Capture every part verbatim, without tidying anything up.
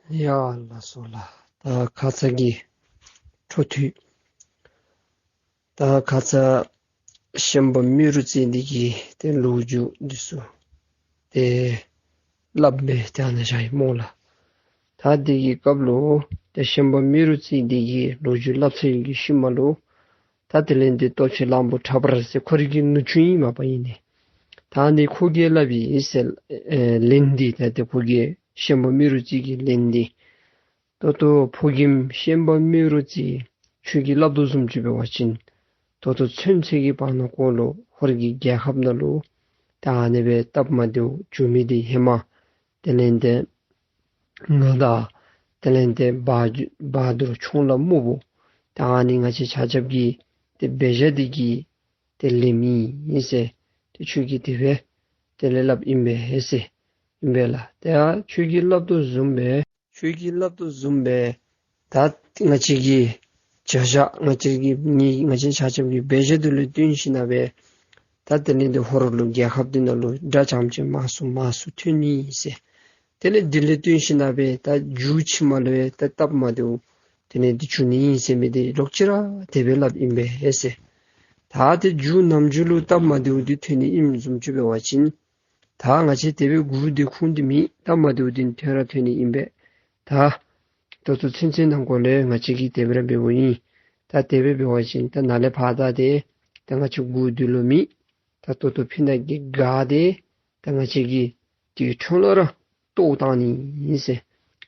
ཡ་ལགས་སོ་ལགས། ད་ཁ་ཙ་གི་འཕྲོ་མཐུད། ད་ཁ་ཙ་ཤན་པ་རྨེ་རུ་རྩེ་འདི་གིས་ཏེ་ལོ་རྒྱུས་འདི་ཚུ་ཏེ་སླབ་མི་ཏེ་ཨ་ནཱ་བཞག་ཡི་སྨོ་ལགས། ད་འདི་གི་སྐབས་ལུ་ཏེ་ཤན་པ་རྨེ་རུ་རྩེ་འདི་གིས་ལོ་རྒྱུས་སླབ་ཚར་བའི་ཤུལ་མ་ལུ་ད་དེ་ལས་ཏེ་སྟོབས་ཆེན་གླང་པོ་ཁྲ་འབར་ཟེར་ཁོ་རའི་གི་ནུ་གཅུང་ཨིན་མས་པ་ཨིན་ནི། ད་ནི་ཁོ་གིས་སླབ་ཡི་ཟེར། ཨེ་ལན་འདི་ད་ཏེ་ཁོ་གིས་ཤན་པ་རྨེ་རུ་རྩེ་གི་ལན་འདི། ད་ལྟོ་ཕོ་རྒནམ་ཤན་པ་རྨེ་རུ་རྩེ། ཁྱོད་ཀྱིས་སླབ་དོ་བཟུམ་ཅིག་འབད་བ་ཅིན་ད་ལྟོ་ཚུན་ཚོད་ཀྱི་བར་ན་ཀོ་ལུ་ཧོར་གྱི་རྒྱལ་ཁབ་ནང་ལུ་ད་ཨ་ནི་སྦེ་སྟབས་མ་བདེཝ་བྱུང་མི་འདི་ཧེ་མ་དེ་ལས་ཏེ་ང་དང་དེ་ལས་ཏེ་བ་བ་དུར་ཆུང་ལ་སྨུག་པོ་ད་ཨ་ནི་ང་བཅས་ཆ་ཁྱབ་ཀྱི་ཏེ་འབད་བཞག་འདི་གི་ཏེ་ལན་ཨིན་ཟེར། ཏེ་ཁྱོད་ཀྱིས་དེ་སྦེ་དེ་ལས་སླབ་ཨིན་པས་ཟེར་ཨིན་པས་ལགས། ཏེ་ཡ་ཁྱོད་ཀྱིས་སླབ་དོ་བཟུམ་སྦེ་ཁྱོད་ཀྱིས་སླབ་དོ་བཟུམ་སྦེ་ད་ང་བཅས་ཀྱི་བྱ་བཞག་ང་བཅས་ཀྱི་ནི་ང་བཅས་ཆ་ཁྱབ་ཀྱི་འབད་བཞག་འདི་ལུ་བསྟུན་ཞིནམ་ལས་ད་དེ་ལས་ཏེ་ཧོར་ལུ་རྒྱལ་ཁབ་འདི་ནང་ལུ་དགྲ་རྐྱངམ་ཅིག་མང་སུ་མང་སུ་ཐོན་ནི་ཨིན་ཟེར། དེ་ལས་འདི་ལུ་བསྟུན་ཞིནམ་ལས་ད་མཇུག་ཕྱི་མ་ལུ་ཡང་ད་སྟབས་མ་བདེཝ་དེ་ལས་འདི་བྱུང་ནི་ཨིན་ཟེར་མི་འདི་ལོག་ཅི་ར་དེ་སྦེ་སླབ་ཨིན་པས་ཟེར། ད་ཏེ་མཇུག་ནམ་མཇུག་ལུ་སྟབས་མ་བདེཝ་འདི་ཐོན་ནི་ཨིནམ་བཟུམ་ཅིག་འབད་བ་ཅིན་ད་ང་བཅས་དེ་སྦེ་སྒུག་སྡོད་ཁུངས་འདི་མེད། སྟབས་མ་བདེཝ་འདི་ཐོན་ར་ཐོན་ནི་ཨིན་པས། ད་ད་ལྟོ་ཚུན་ཚོད་ནང་འཁོད་ལས་ང་བཅས་ཀྱིས་དེ་སྦེ་ར་འབདཝ་ཨིན། ད་དེ་སྦེ་འབད་བ་ཅིན་ད་ནཱ་ལས་ཕར་ད་ཏེ་ད་ང་བཅས་སྒུག་སྡོད་ལོང་མེད། ད་ད་ལྟོ་ཕི་ནང་གི་སྒར་འདི་ད་ང་བཅས་ཀྱིས་དེ་འཕྲོ་ལུ་ར་བཏོག་བཏང་ནི་ཨིན་ཟེར།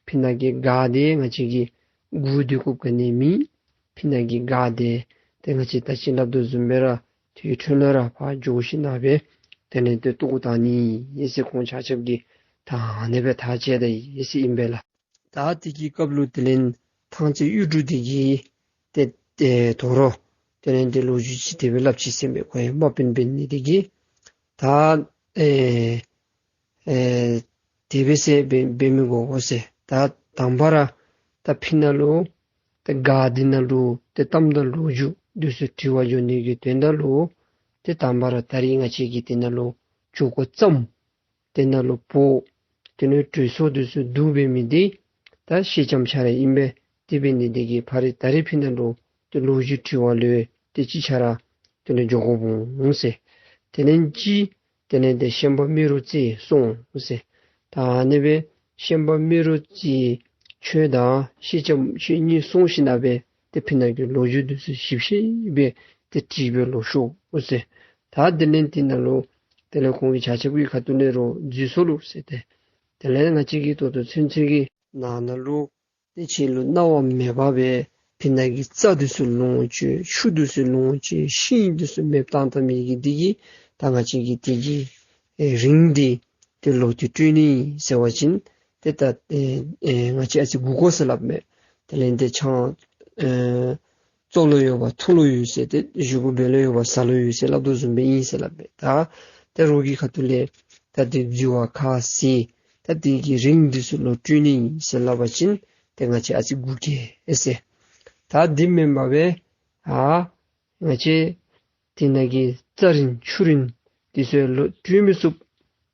ཕི་ནང་གི་སྒར་འདི་ང་བཅས་ཀྱིས་སྒུག་སྡོད་དགོཔ་ག་ནི་མེད། ཕི་ནང་གི་སྒར་འདི་ཏེ་ང་བཅས་ད་ཅི་སླབ་དོ་བཟུམ་སྦེ་ར་དེ་འཕྲོ་ལུ་ར་ཕར་འགྱོ་ཞིནམ་ལས་དེ་ལས་ཏེ་བཏོག་བཏང་ནི་ཨིན་ཟེར། ཁོང་ཆ་ཁྱབ་ཀྱིས་ད་ཨ་ནི་སྦེ་ཐག་བཅད་ད་ཡི་ཟེར་ཨིན་པས་ལགས། ད་དེ་གི་སྐབས་ལུ་དེ་ལས་ཐང་རྩེ་གཡུ་འབྲུག་འདི་གིས་ཏེ་ཏེ་དོ་རུང་དེ་ལས་ཏེ་ལོ་རྒྱུས་ཅིག་དེ་སྦེ་སླབ་ཅི་ཟེར་མས། ཁོ་ཡང་དམག་དཔོན་འབད་ནི་འདི་གིས་ད་ཨེ་ཨེ་དེ་སྦེ་ཟེར་འབད་འབད་མི་དགོ་འོང་ཟེར། ད་དང་པ་ར་ད་ཕི་ནང་ལུ་ཏེ་སྒར་འདི་ནང་ལུ་ཏེ་གཏམ་དང་ལོ་རྒྱུས་འདི་ཚུ་དྲི་བར་འགྱོ་ནི་གི་དོན་དག་ལུ་ཏེ་དང་པ་ར་ད་རིས་ང་བཅས་ཀྱིས་དེ་ནང་ལུ་འགྱོ་དགོ་བརྩམ། དེ་ནང་ལུ་འབོ། དེ་ནང་གྲོས་ཚོགས་འདི་ཚུ་བསྡུ་འབད་མི་འདི་ད་སེང་ལྕམ་ཁྱོད་ར་ཨིན་པས། དེ་འབད་ནི་འདི་གིས་ཕར་ར་ད་རིས་ཕི་ནང་ལུ་ཏེ་ལོ་རྒྱུས་དྲི་བར་ལུ་ཏེ་ཅིག་ཁྱོད་ར་དེ་ལས་འགྱོ་དགོཔ་འོང་ཟེར། དེ་ལས་ཅིག་དེ་ལས་ཏེ་ཤན་པ་རྨེ་རུ་རྩེ་སོང་ཟེར། ད་ཨ་ནི་སྦེ་ཤན་པ་རྨེ་རུ་རྩེ་ཁྱོད་དང་སེང་ལྕམ་ཁྱོད་གཉིས་སོང་ཞིནམ་ལས་ཏེ་ཕི་ནང་གི་ལོ་རྒྱུས་འདི་ཚུ་ཞིབ་ཞིབ་སྦེ་ཏེ་དྲི་སྦེ་ལོག་ཤོག་ཟེར། ད་དེ་ལས་དེ་ནང་ལུ་དེ་ལས་ཁོང་གི་ཆ་ཁྱབ་ཀྱི་ཁ་ཐུག་ལས་རོགས་འཛོལ་སོ་ལོ་ཟེར་ཏེ། དེ་ལས་ང་བཅས་ཀྱིས་ད་ལྟོ་ཚུན་ཚོད་ཀྱི་ནང་ན་ལུ་ཏེ་ཁྱེད་ལུ་གནང་བ་མེད་པར་སྦེ་ཕི་ནང་གི་རྩྭ་འདི་ཚུ་ལོངས་སྤྱོད་ཆུ་འདི་ཚུ་ལོངས་སྤྱོད་ཤིང་འདི་ཚུ་མེདཔ་བཏང་བཏང་མི་གི་འདི་གིས་ད་ང་བཅས་ཀྱིས་དེ་གི་ཨེ་རིན་འདི་ཏེ་ལོག་སྟེ་སྤྲོད་ནི་ཟེར་བ་ཅིན་ཏེ་ད་ཨེ་ཨེ་ང་བཅས་ཨ་ཙི་སྒུག་དགོ་ཟེར་སླབ་མས། དེ་ལས་ཏེ་ཆང་ཨེ་བཙོ་ལོང་ཡོད་པ་འཐུང་ལོང་ཡོད་ཟེར། ཏེ་བཞེས་སྒོ་འབད་ལོང་ཡོད་པ་ཟ་ལོང་ཡོད་ཟེར་སླབ་དོ་བཟུམ་སྦེ་ཨིན་ཟེར་སླབ་མས། ད་ཏེ་རོགས་ཀྱི་ཁ་ཐུག་ལས་ད་དེ་འཛོལ་བ་ཁ་བཟེད། ད་དེ་གི་རིན་འདི་ཚུ་ལོག་སྤྲོད་ནི་ཟེར་སླབ་པ་ཅིན་ཏེ་ང་བཅས་ཨ་ཙི་སྒུག་གེ་ཟེར། ད་དེ་མེན་པར་སྦེ་ཨ་ང་བཅས་དེ་ནང་གི་རྩྭ་རིན་ཆུ་རིན་འདི་ཚུ་ལོག་སྤྲོད་མི་ཚུགས།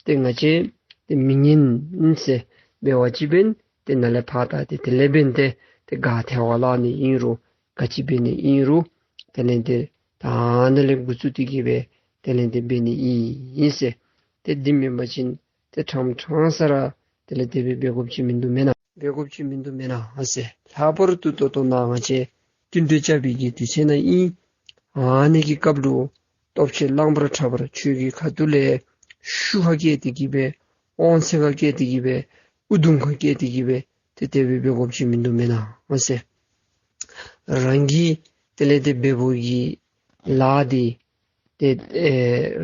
ཏེ་ང་བཅས་ཏེ་མི་ཉན་ཟེར་འབད་བ་ཅིན་འབདན་ཏེ་ནཱ་ལས་ཕར་ད་ཏེ་དེ་ལས་འབདན་ཏེ་ཏེ་སྒར་ཐལ་བར་བརླག་ནི་ཨིན་རུང་ག་ཅི་འབད་ནི་ཨིན་རུང་དེ་ལས་ཏེ་ད་ནཱ་ལས་འགོ་བཙུགས་ཏེ་གི་སྦེ་དེ་ལས་ཏེ་འབད་ནི་ཨིན་ཟེར། ཏེ་འདི་མེན་པ་ཅིན་ཏེ་ཕྲང་ཕྲང་ས་ར་དེ་ལས་དེ་སྦེ་འབད་དགོཔ་ཅིག་མིན་འདུག་མེན་ན། འབད་དགོཔ་ཅིག་མིན་འདུག་མེན་ན་ཟེར། ལྷག་པར་དུ་ད་ལྟོ་ནཱ་ང་བཅས་བསྟུན་གྲོས་རྐྱབ་པའི་གི་དུས་ཚོད་ནང་ཨིན། ཨ་ནི་གི་སྐབས་ལུ་སྟོབས་ཆེན་གླང་པོ་ཁྲ་འབར་ཁྱོད་ཀྱི་ཁ་ཐུག་ལས་ཤུགས་ཁར་བཀལ་ཏེ་གི་སྦེ་དབང་ཚད་ཁར་བཀལ་ཏེ་གི་སྦེ་ཨུ་དུམ་ཁར་བཀལ་ཏེ་གི་སྦེ་ཏེ་དེ་སྦེ་འབད་དགོཔ་ཅིག་མིན་འདུག་མེན་ན་ཟེར། རང་གི་དེ་ལས་ཏེ་འབད་བའི་གི་ལཱ་འདི་ཏེ་ཨེ་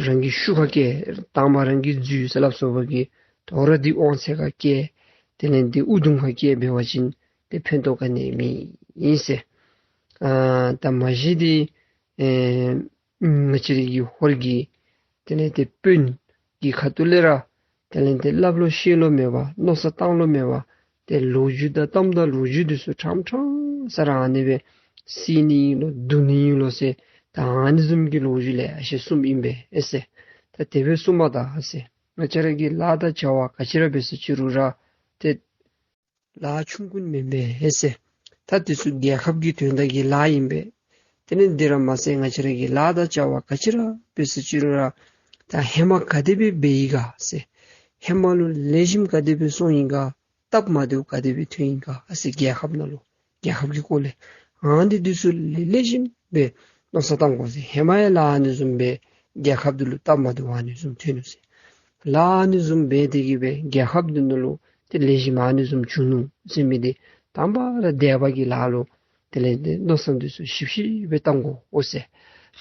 རང་གི་ཤུགས་ཁར་བཀལ། དང་པ་རང་གིས་འཛོལ་ཟེར་སླབ་སོ་བ་གི་དོ་རུང་འདི་དབང་ཚད་ཁར་བཀལ། དེ་ལས་འདི་ཨུ་དུམ་ཁར་བཀལ་འབད་བ་ཅིན་ཏེ་ཕན་ཐོགས་ག་ནི་མེད་ཨིན་ཟེར། ཨ་ད་མ་གཞི་འདི་ཨེ་ང་བཅས་རའི་གི་ཧོར་གྱི་དེ་ལས་ཏེ་དཔོན་གྱི་ཁ་ཐུག་ལས་ར་དེ་ལས་ཏེ་སླབ་ལོང་བཤད་ལོང་མེད་པར་མནོ་བསམ་བཏང་ལོང་མེད་པར་ཏེ་ལོ་རྒྱུས་དང་གཏམ་དང་ལོ་རྒྱུས་འདི་ཚུ་ཕྲང་ཕྲང་ས་ར་ཨ་ནི་སྦེ་བསད་ནི་ཨིན་ལོ་བརྡུང་ནི་ཨིན་ལོ་ཟེར་ད་ཨ་ནི་བཟུམ་གྱི་ལོ་རྒྱུས་ལེ་ཤ་གསུངམ་ཨིན་པས་ཨེ་ཟེར། ད་དེ་སྦེ་གསུངམ་ད་ཨེ་ཟེར། ང་བཅས་ར་གི་ལཱ་དང་བྱ་བ་ག་ཅི་ར་འབད་ཟེར་ཅི་རུང་ར་ཏེ་ ལཱ་ཆུང་ཀུ་མེན་པས་ཟེར། ད་དེ་ཚུ་རྒྱལ་ཁབ་ཀྱི་དོན་དག་གི་ལཱ་ཨིན་པས། དེ་ལས་འདི་ར་མ་ཚད་ང་བཅས་ར་གི་ལཱ་དང་བྱ་བ་ག་ཅི་ར་འབད་ཟེར་ཅི་རུང་ར་ད་ཧེ་མ་ག་དེ་སྦེ་འབད་ཡི་ག་ཟེར། ཧེ་མ་ལུ་ལེགས་ཤོམ་ག་དེ་སྦེ་སོང་ཡི་ག། སྟབས་མ་བདེཝ་ག་དེ་སྦེ་ཐོན་ཡི་ག་ཟེར། རྒྱལ་ཁབ་ནང་ལུ་རྒྱལ་ཁབ་ཀྱི་སྐོར་ལས་ཨ་ནི་འདི་ཚུ་ལེགས་ལེགས་ཤོམ་སྦེ་མནོ་བསམ་བཏང་དགོ་ཟེར། ཧེ་མ་ཡང་ལཱ་ཨ་ནི་བཟུམ་སྦེ་རྒྱལ་ཁབ་འདི་ལུ་སྟབས་མ་བདེཝ་ཨ་ནི་བཟུམ་ཐོན་ནུག་ཟེར། ལཱ་ཨ་ནི་བཟུམ་འབད་དེ་གིས་སྦེ་རྒྱལ་ཁབ་འདི་ནང་ལུ་ཏེ་ལེགས་ཤོམ་ཨ་ནི་བཟུམ་བྱུང་ནུག་ཟེར་མི་འདི་དང་པ་ར་འདས་པ་གི་ལཱ་ལུ་དེ་ལས་ཏེ་མནོ་བསམ་འདི་ཚུ་ཞིབ་ཞིབ་སྦེ་བཏང་དགོ་འོང་ཟེར།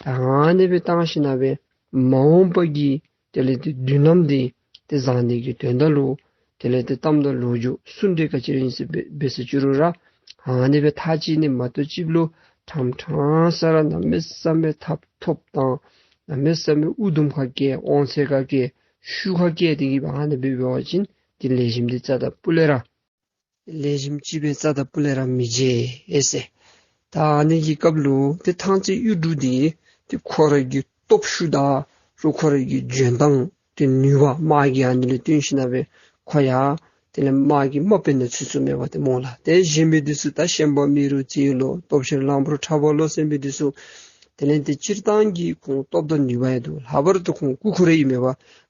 ད་ཨ་ནི་སྦེ་བཏང་ཞིནམ་སྦེ་མ་འོངས་པ་གི་དེ་ལས་ཏེ་མདུན་ལམ་འདི་ཏེ་བཟང་ནི་གི་དོན་དག་ལུ་དེ་ལས་ཏེ་གཏམ་དང་ལོ་རྒྱུས་གསུང་གྲོས་ག་ཅི་ར་ཨིན་ཟེར་འབད་འབད་ཟེར་ཅི་རུང་ར་ཨ་ནི་སྦེ་ཐག་བཅད་ནི་མ་གཏོགས་ཅིག་ལུ་ཕྲང་ཕྲང་ས་ར་གནམ་མེད་ས་མེད་ཐབ་ཐོབ་དང་གནམ་མེད་ས་མེད་ཨུ་དུམ་ཁར་བཀལ་དབང་ཚད་ཁར་བཀལ་ཤུགས་ཁར་བཀལ་ཏེ་གིས་སྦེ་ཨ་ནི་སྦེ་འབད་བ་ཅིན་ཏེ་ལེགས་ཤོམ་འདི་རྩ་དང་སྤུ་ལས་ར་ལེགས་ཤོམ་ཅིག་སྦེ་རྩ་དང་སྤུ་ལས་ར་མི་མཇལ་ཟེར། ད་ཨ་ནི་གི་སྐབས་ལུ་ཏེ་ཐང་རྩེ་གཡུ་འབྲུག་འདི་ཏེ་ཁོ་ར་གི་སྟོབས་ཤུགས་དང་རུང་ཁོ་ར་གི་འཇོན་ཐང་ཏེ་ནུས་པ་དམག་གི་ཨ་ནི་ལུ་བསྟུན་ཞིནམ་སྦེ་ཁོ་ཡང་དེ་ལས་དམག་གི་དམག་དཔོན་ནང་ཚུད་ཚུདཔ་མས་པ་ཏེ་སྨོ་ལགས། ཏེ་གཞན་མི་འདི་ཚུ་ད་ཤན་པ་རྨེ་རུ་རྩེ་ལོ་སྟོབས་ཆེན་གླང་པོ་ཁྲ་བོ་ལོ་ཟེར་མི་འདི་ཚུ་དེ་ལས་ཏེ་སྤྱིར་བཏང་གི་ཁོང་སྟོབས་དང་ནུས་པ་ཡང་འདུག། ལྷག་པར་དུ་ཁོང་སྐུ་འཁོར་ཨིན་མས་པ།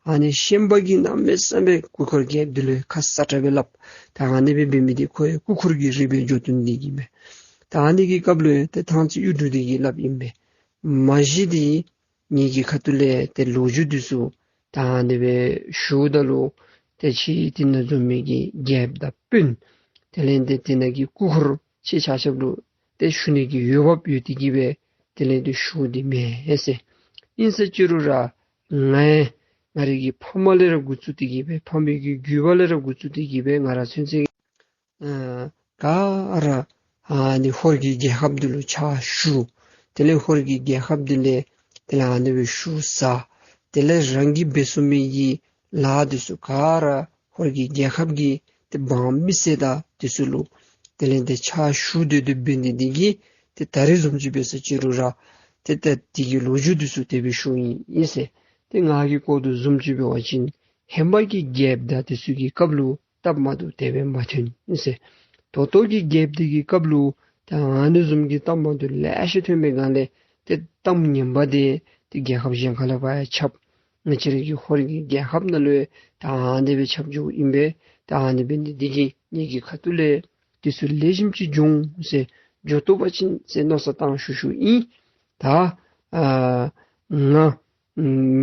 ཨ་ནི་ཤན་པ་གིས་གནམ་མེད་ས་མེད་སྐུ་འཁོར་རྒྱལཔོ་འདི་ལུ་ཁ་སྲ་དྲགས་སྦེ་སླབ། ད་ཨ་ནི་སྦེ་འབད་མི་འདི་ཁོ་ཡང་སྐུ་འཁོར་གྱི་རིགས་སྦེ་འགྱོ་དོ་འདི་གིས་མས། ད་ཨ་ནི་གི་སྐབས་ལུ་ཡང་ཏེ་ཐང་རྩེ་གཡུ་འབྲུག་འདི་གིས་སླབ་ཨིན་པས། མ་གཞི་འདི་ངེ་གི་ཁ་ཐུག་ལས་ཏེ་ལོ་རྒྱུས་འདི་ཚུ་ད་ཨ་ནི་སྦེ་ཞུཝ་ད་ལུ་ཏེ་ཁྱེད་འདི་ནང་འཛོམས་མི་གི་རྒྱལཔོ་དང་དཔོན་དེ་ལས་ཏེ་འདི་ནང་གི་སྐུ་འཁོར་ཁྱེད་ཆ་ཁྱབ་ལུ་ཏེ་ཞུ་ནི་གི་འོས་འབབ་ཡོད་དེ་གིས་སྦེ་དེ་ལས་ཏེ་ཞུཝ་འདི་མེན་ཟེར། ཨིན་ཟེར་ཅི་རུང་ར་ང་ཡང་ང་རའི་གི་ཕ་མ་ལས་ར་འགོ་བཙུགས་ཏེ་གིས་སྦེ་ཕ་མེས་ཀྱི་རྒྱུད་པ་ལས་ར་འགོ་བཙུགས་ཏེ་གིས་སྦེ་ང་ར་ཚུན་ཚོད་ཨ་ག་ར་ཨ་ནི་ཧོར་གྱི་རྒྱལ་ཁབ་འདི་ལུ་ཕྱག་ཞུ། དེ་ལས་ཧོར་གྱི་རྒྱལ་ཁབ་འདི་ལས་དེ་ལས་ཨ་ནི་སྦེ་ཞུ་ཟ། དེ་ལས་རང་གིས་འབད་ཚུགས་མི་གི་ལཱ་འདི་ཚུ་ག་ར་ཧོར་གྱི་རྒྱལ་ཁབ་ཀྱི་ཏེ་འབངས་མི་སེར་དང་འདི་ཚུ་ལུ་དེ་ལས་ཏེ་ཕྱག་ཞུ་སྡོད་སྡོདཔ་འབད་ནི་འདི་གིས་ཏེ་ད་རེས་བཟུམ་ཅིག་འབད་ཟེར་ཅི་རུང་ར་ཏེ་ད་འདི་གི་ལོ་རྒྱུས་འདི་ཚུ་དེ་སྦེ་ཞུཝ་ཨིན་ཟེར། ཏེ་ང་གིས་གོ་དོ་བཟུམ་ཅིག་འབད་བ་ཅིན་ཧེ་མ་གི་རྒྱལཔོ་དང་འདི་ཚུ་གི་སྐབས་ལུ་སྟབས་མ་བདེཝ་དེ་སྦེ་མ་ཐོན་ཟེར། ད་ལྟོ་གི་རྒྱལཔོ་འདི་གི་སྐབས་ལུ་ད་ཨ་ནི་བཟུམ་གྱི་སྟབས་མ་བདེཝ་ལེ་ཤ་ཐོན་པའི་སྒང་ལས་ཏེ་གཏམ་ངན་པ་འདི་ཏེ་རྒྱལ་ཁབ་གཞན་ཁ་ལས་ཕར་ཡང་ཁྱབ། ང་བཅས་ར་གི་ཧོར་གྱི་རྒྱལ་ཁབ་ནང་ལུ་ཡང་ད་ཨ་ནི་སྦེ་ཁྱབ་འགྱོཝ་ཨིན་པས། ད་ཨ་ནི་འབད་ནི་འདི་གིས་ངེ་གི་ཁ་ཐུག་ལས་འདི་ཚུ་ལེགས་ཤོམ་ཅིག་འགྱོ་འོང་ཟེར་འགྱོ་བཏུབ་པ་ཅིན་ཟེར་མནོ་བསམ་བཏང་ཞུ་ཞུཝ་ཨིན། ད་ཨ་ང་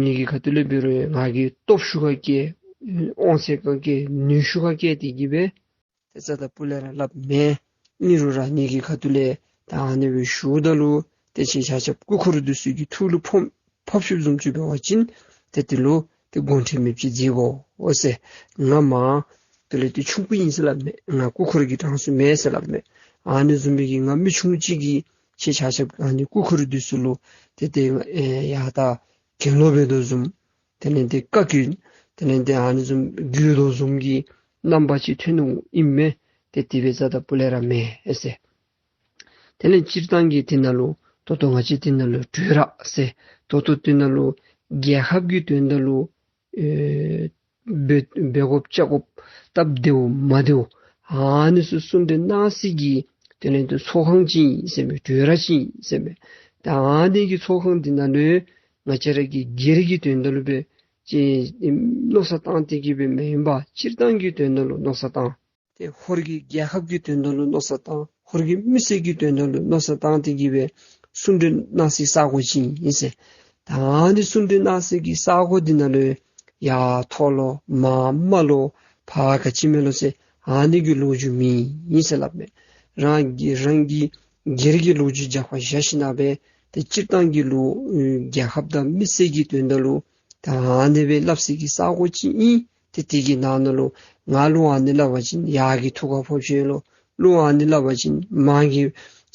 ངེ་གི་ཁ་ཐུག་ལས་འབད་རུང་ང་གི་སྟོབས་ཤུགས་ཁར་བཀལ་དབང་ཚད་ཁར་བཀལ་ནུས་ཤུགས་ཁར་བཀལ་ཏེ་གིས་སྦེ་ཏེ་རྩ་དང་སྤུ་ལས་ར་སླབ་མེན། ཨིན་རུང་ར་ངེ་གི་ཁ་ཐུག་ལས་ད་ཨ་ནི་སྦེ་ཞུཝ་ད་ལུ་ཏེ་ཁྱེད་ཆ་ཁྱབ་སྐུ་འཁོར་འདི་ཚུ་གི་ཐུགས་ལུ་ཕོག་ཕོག་ཤུབ་བཟུམ་ཅིག་འབད་བ་ཅིན་ཏེ་འདི་ལུ་ཏེ་དགོངས་ཁྲེལ་མེདཔ་ཅིག་མཛད་དགོ་འོང་ཟེར། ང་མ་དེ་ལས་ཏེ་ཆུང་ཀུ་ཨིན་ཟེར་སླབ་མེན། ང་སྐུ་འཁོར་གྱི་གྲངས་སུ་མེན་ཟེར་སླབ་མེན། ཨ་ནི་བཟུམ་མའི་གི་ང་མི་ཆུང་ཅིག་གིས་ཁྱེད་ཆ་ཁྱབ་ཨ་ནི་སྐུ་འཁོར་འདི་ཚུ་ལུ་ཏེ་ཏེ་ཨེ་ཡ་ད་གྱེན་ལོག་འབད་དོ་བཟུམ་དེ་ལས་ཏེ་བཀའ་བཀྱོན་དེ་ལས་ཏེ་ཨ་ནི་བཟུམ་བརྒྱུད་དོ་བཟུམ་གྱི་རྣམ་པ་ཅིག་ཐོན་འོང་ཨིན་མས། ཏེ་དེ་སྦེ་རྩ་དང་སྤུ་ལས་ར་མེན་ཟེར། དེ་ལས་སྤྱིར་བཏང་གི་དེ་ནང་ལུ་ད་ལྟོ་ང་བཅས་དེ་ནང་ལུ་གྲོས་ར་ཟེར། ད་ལྟོ་དེ་ནང་ལུ་རྒྱལ་ཁབ་ཀྱི་དོན་དག་ལུ་ཨེ་འབད་འབད་དགོཔ་བྱ་དགོཔ་སྟབས་བདེཝ་མ་བདེཝ་ཨ་ནི་ཚུ་གསུང་གྲོས་གནང་སའི་གི་དེ་ལས་ཏེ་ཚོགས་ཁང་ཅིག་ཨིན་ཟེར་མས། གྲོས་ར་ཅིག་ཨིན་ཟེར་མས། ད་ཨ་ནི་གི་ཚོགས་ཁང་འདི་ནང་ལུ་ང་བཅས་ར་གི་སྒེར་གྱི་དོན་དག་ལུ་སྦེ་ཅིག་མནོ་བསམ་བཏང་སྟེ་གིས་སྦེ་མེན་པར་སྤྱིར་བཏང་གི་དོན་དག་ལུ་མནོ་བསམ་བཏང་། ཏེ་ཧོར་གྱི་རྒྱལ་ཁབ་ཀྱི་དོན་དག་ལུ་མནོ་བསམ་བཏང་། ཧོར་གྱི་མི་སེར་གྱི་དོན་དག་ལུ་མནོ་བསམ་བཏང་སྟེ་གིས་སྦེ་གསུང་གྲོས་གནང་སའི་ས་གོ་ཅིག་ཨིན་ཟེར། ད་ཨ་ནི་གསུང་གྲོས་གནང་སའི་གི་ས་གོ་འདི་ནང་ལུ་ཡར་མཐོ་ལོ་མར་དམའ་ལོ་ཕར་ག་ཅི་མེད་ལོ་ཟེར་ཨ་ནི་གི་ལོ་རྒྱུས་མེད་ཨིན་ཟེར་སླབ་མས། རང་གི་རང་གི་སྒེར་གྱི་ལོ་རྒྱུས་རྒྱབ་ཁར་བཞག་ཞིནམ་སྦེ་ཏེ་སྤྱིར་བཏང་གི་ལུ་རྒྱལ་ཁབ་དང་མི་སེར་གྱི་དོན་དག་ལུ་ད་ཨ་ནི་སྦེ་སླབ་སའི་གི་ས་གོ་ཅིག་ཨིན། ཏེ་དེ་གི་ནང་ན་ལུ་ང་ལུ་ཨ་ནི་སླབ་པ་ཅིན་ཡར་གྱི་ཐུགས་ཁར་ཕོག་ཆི་ལོ། ལུ་ཨ་ནི་སླབ་པ་ཅིན་མར་གྱི་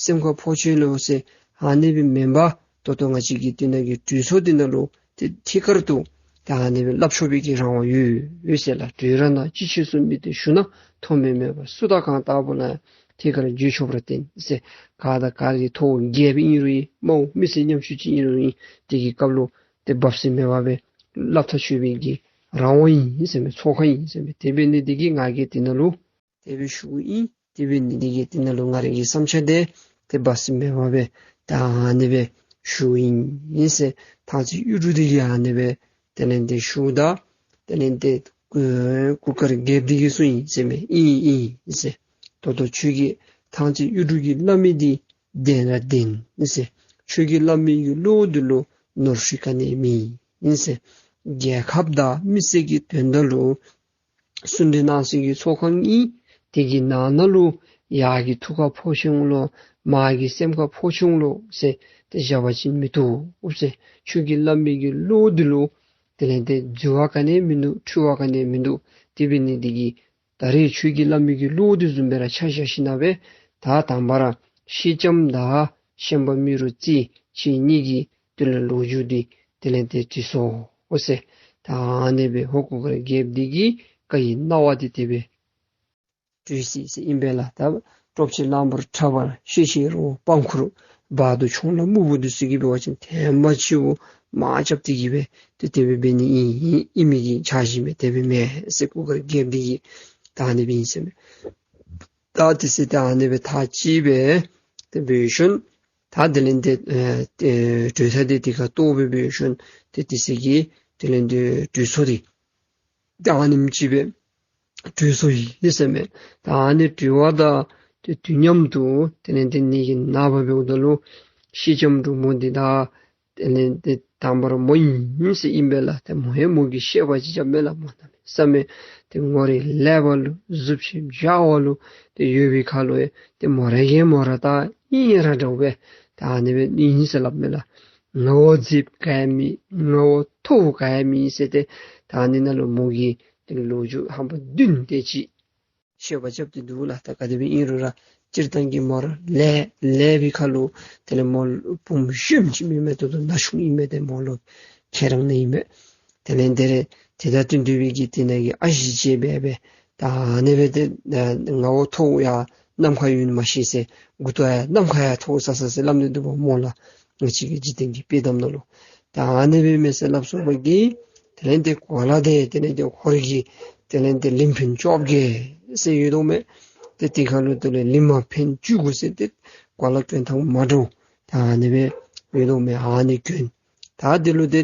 སེམས་ཁར་ཕོག་ཆི་ལོ་ཟེར་ཨ་ནི་སྦེ་མེན་པར་ད་ལྟོ་ང་བཅས་ཀྱི་དེ་ནང་གི་གྲོས་ཚོགས་འདི་ནང་ལུ་ཏེ་ཐད་ཀར་དུ་ད་ཨ་ནི་སྦེ་སླབ་ཆོག་པའི་གི་རང་དབང་ཡོད་ཡོད་ཟེར་ལགས། གྲོས་ར་གནང་ཅི་ཆོས་སུ་མི་སྟེར་ཞུ་ན་མཐོ་དམན་མེད་པར་སུ་དང་གང་ལྟ་བུ་ལ་ཡང་ཐད་ཀར་བརྗོད་ཆོག་པར་བསྟན་ཟེར། ག་དང་ག་གི་ཐོག་རྒྱལཔོ་ཨིན་རུང་ཨིན་དམངས་མི་སེར་ཉམ་ཆུང་ཅིག་ཨིན་རུང་ཨིན་དེ་གི་སྐབས་ལུ་ཏེ་སྦ་སྲི་མེད་པར་སྦེ་སླབ་ཐག་ཆོད་པའི་གི་རང་དབང་ཨིན་ཟེར་མས། ཚོགས་ཁང་ཨིན་ཟེར་མས། དེ་འབད་ནི་དེ་གིས་ང་གིས་དེ་ནང་ལུ་ དེ་སྦེ་ཞུཝ་ཨིན། དེ་འབད་ནི་འདི་གིས་དེ་ནང་ལུ་ང་རའི་གི་བསམ་འཆར་འདི་ཏེ་སྦ་གསང་མེད་པར་སྦེ་ད་ཨ་ནི་སྦེ་ཞུཝ་ཨིན་ཟེར། ཐང་རྩེ་གཡུ་འབྲུག་འདི་གིས་ཨ་ནི་སྦེ་དེ་ལས་ཏེ་ཞུཝ་ད་དེ་ལས་ཏེ་གུར་དཀར་རྒྱལཔོ་འདི་གིས་གསུངས་ཡི་ཟེར་མས། ཨིན་ཨིན་ཟེར། ད་ལྟོ་ཁྱོད་ཀྱིས་ཐང་རྩེ་གཡུ་འབྲུག་གིས་སླབ་མི་འདི་བདེན་ར་བདེན་ཟེར། ཁྱོད་ཀྱིས་སླབ་མི་གི་བློ་འདི་ལུ་ནོར་འཁྲུལ་ག་ནི་མེད་ཟེར། རྒྱལ་ཁབ་དང་མི་སེར་གྱི་དོན་དག་ལུ་གསུང་གྲོས་གནང་སའི་གི་ཚོགས་ཁང་ཨིན། དེ་གི་ནང་ན་ལུ་ཡར་གྱི་ཐུགས་ཁར་ཕོག་ཅི་འོང་ལོ་མར་གྱི་སེམས་ཁར་ཕོག་ཅི་འོང་ལོ་ཟེར་ཏེ་བཞག་པ་ཅིན་མི་བཏུབ་ཟེར། ཁྱོད་ཀྱིས་སླབ་མི་གི་བློ་འདི་ལུ་དེ་ལས་ཏེ་རྫུ་བ་ག་ནི་མིན་འདུག། འཁྲུལ་བ་ག་ནི་མིན་འདུག། དེ་འབད་ནི་འདི་གིས་ད་རེས་ཁྱོད་ཀྱིས་སླབ་མི་གི་བློ་འདི་བཟུམ་སྦེ་ར་ཆ་བཞག་ཞིནམ་ལས་ད་དང་པ་ར་ཤེལ་ལྕམ་དང་ཤན་པ་རྨེ་རུ་རྩེ་ཁྱེད་གཉིས་ཀྱི་དེ་ལས་ལོ་རྒྱུས་འདི་དེ་ལས་ཏེ་དྲི་སོ་ཟེར། ད་ཨ་ནི་སྦེ་ཧོར་གུར་དཀར་རྒྱལཔོ་འདི་གི་བཀའ་ཡི་གནང་བ་འདི་དེ་སྦེ་གྲོལ་སོ་ཡི་ཟེར་ཨིན་པས་ལགས། ད་སྟོབས་ཆེན་གླང་པོ་ཁྲ་འབར་ཤེད་ཆེན་རི་བོ་པང་ཁུར་བ་དུ་ཁྱུང་ལ་སྨུག་པོ་འདི་ཚུ་གིས་འབད་བ་ཅིན་ཐེངས་མ་ཅིག་མར་རྐྱབ་སྟེ་གི་སྦེ་ཏེ་དེ་སྦེ་འབད་ནི་ཨིན་ཨིན་མི་གི་འཆར་གཞི་མས། དེ་སྦེ་མེན་ཟེར། གུར་དཀར་རྒྱལཔོ་འདི་གིས་ད་ཨ་ནི་སྦེ་ཨིན་ཟེར་མས། ད་དེ་ཚེ་ད་ཨ་ནི་སྦེ་ཐག་བཅད་སྦེ་དེ་འབད་ཞིནམ་ད་དེ་ལས་ཏེ་ཨེ་ཨེ་གྲོས་ཐག་འདི་དེ་ཁར་གཏོགས་སྦེ་འབད་ཞིནམ་ཏེ་དེ་ཚེ་གི་དེ་ལས་ཏེ་གྲོས་ཚོགས་འདི་ད་ཨ་ནེམ་ཅིག་སྦེ་གྲོལ་སོ་ཡི་ཟེར་མས། ད་ཨ་ནི་གྲོལ་བ་དང་ཏེ་དུས་མཉམ་དུ་དེ་ལས་ཏེ་ནི་གི་ནངས་པ་འབདཝ་ད་ལུ་ཤེལ་ལྕམ་འབྲུག་མོ་འདི་ད་དེ་ལས་ཏེ་དང་པ་ར་མོ་ཨིན་ཟེར་ཨིན་པས་ལགས། ཏེ་མོ་ཡང་མོ་གིས་ཤེས་པ་ཅིག་རྐྱབ་མས་ལགས། མོ་གནམ་མེད་ས་མེད་ཏེ་ངོ་རིས་ལེགས་པ་ལུ་གཟུགས་བྱད་འཇའ་བ་ལུ་ཏེ་ཡོད་པའི་ཁར་ལུ་ཡང་ཏེ་མོ་ར་གིས་མོ་ར་ད་ཨིན་ར་འདྲཝ་སྦེ་ད་ཨ་ནི་སྦེ་ཨིན་ཟེར་སླབ་མས་ལགས། ངོ་བོ་མཛེསཔ་ག་ཡང་མེད། ངོ་བོ་མཐོཝ་ག་ཡང་མེད་ཟེར་ཏེ་ད་ཨ་ནི་ནང་ལུ་མོ་གིས་ཏེ་ལོ་རྒྱུས་ཧམ་པ་བདུན་དེ་ཅིག་བཤད་པ་རྐྱབ་སྟེ་འདུག་ལགས། ད་ག་དེ་སྦེ་ཨིན་རུང་ར་སྤྱིར་བཏང་གི་མོ་ར་ལེགས་ལེགས་པའི་ཁར་ལུ་དེ་ལས་མོ་བུམོ་གཞོནམ་ཅིག་མེན་མས། ད་ལྟོ་ན་ཆུང་ཨིན་མས། ཏེ་མོ་ལུ་ཁྱེད་རང་ནི་ཨིན་མས། དེ་ལས་དེ་རེ་ཏེ་ད་དོན་དུ་བའི་གི་དེ་ནང་གི་ཨ་ཞེ་ཅིག་སྦེ་སྦེ་ད་ཨ་ནི་སྦེ་ཏེ་ང་བོ་མཐོཝ་ཡང་ནམ་མཁའ་ཡོད་ནི་མ་ཤེས་ཟེར། མགུ་ཏོ་ཡང་ནམ་མཁའ་ཡང་མཐོ་ས་ས་ཟེར་སླབ་ནི་འདུག་པ་མོ་ལགས། ང་བཅས་ཀྱི་འཇིག་རྟེན་གྱི་དཔྱེ་གཏམ་ནང་ལུ་ད་ཨ་ནི་སྦེ་མས་ཟེར་སླབ་སོང་པ་གིས་དེ་ལས་ཏེ་གོ་ལ་འདི་དེ་ལས་ཏེ་ཧོར་གྱི་དེ་ལས་ཏེ་གླིང་ཕྲན་བཅོ་བརྒྱད་ཟེར་ཡོད་དོ་མས། ཏེ་དེ་ཁར་ལུ་དེ་ལས་གླིང་མ་ཕན་བཅུ་དགུ་ཟེར་ཏེ་གོ་ལ་གྱོན་ཐངས་མ་འདྲཝ་ད་ཨ་ནི་སྦེ་ཡོད་དོ་མས། ཨ་ནི་གྱོན། ད་དེ་ལུ་ཏེ་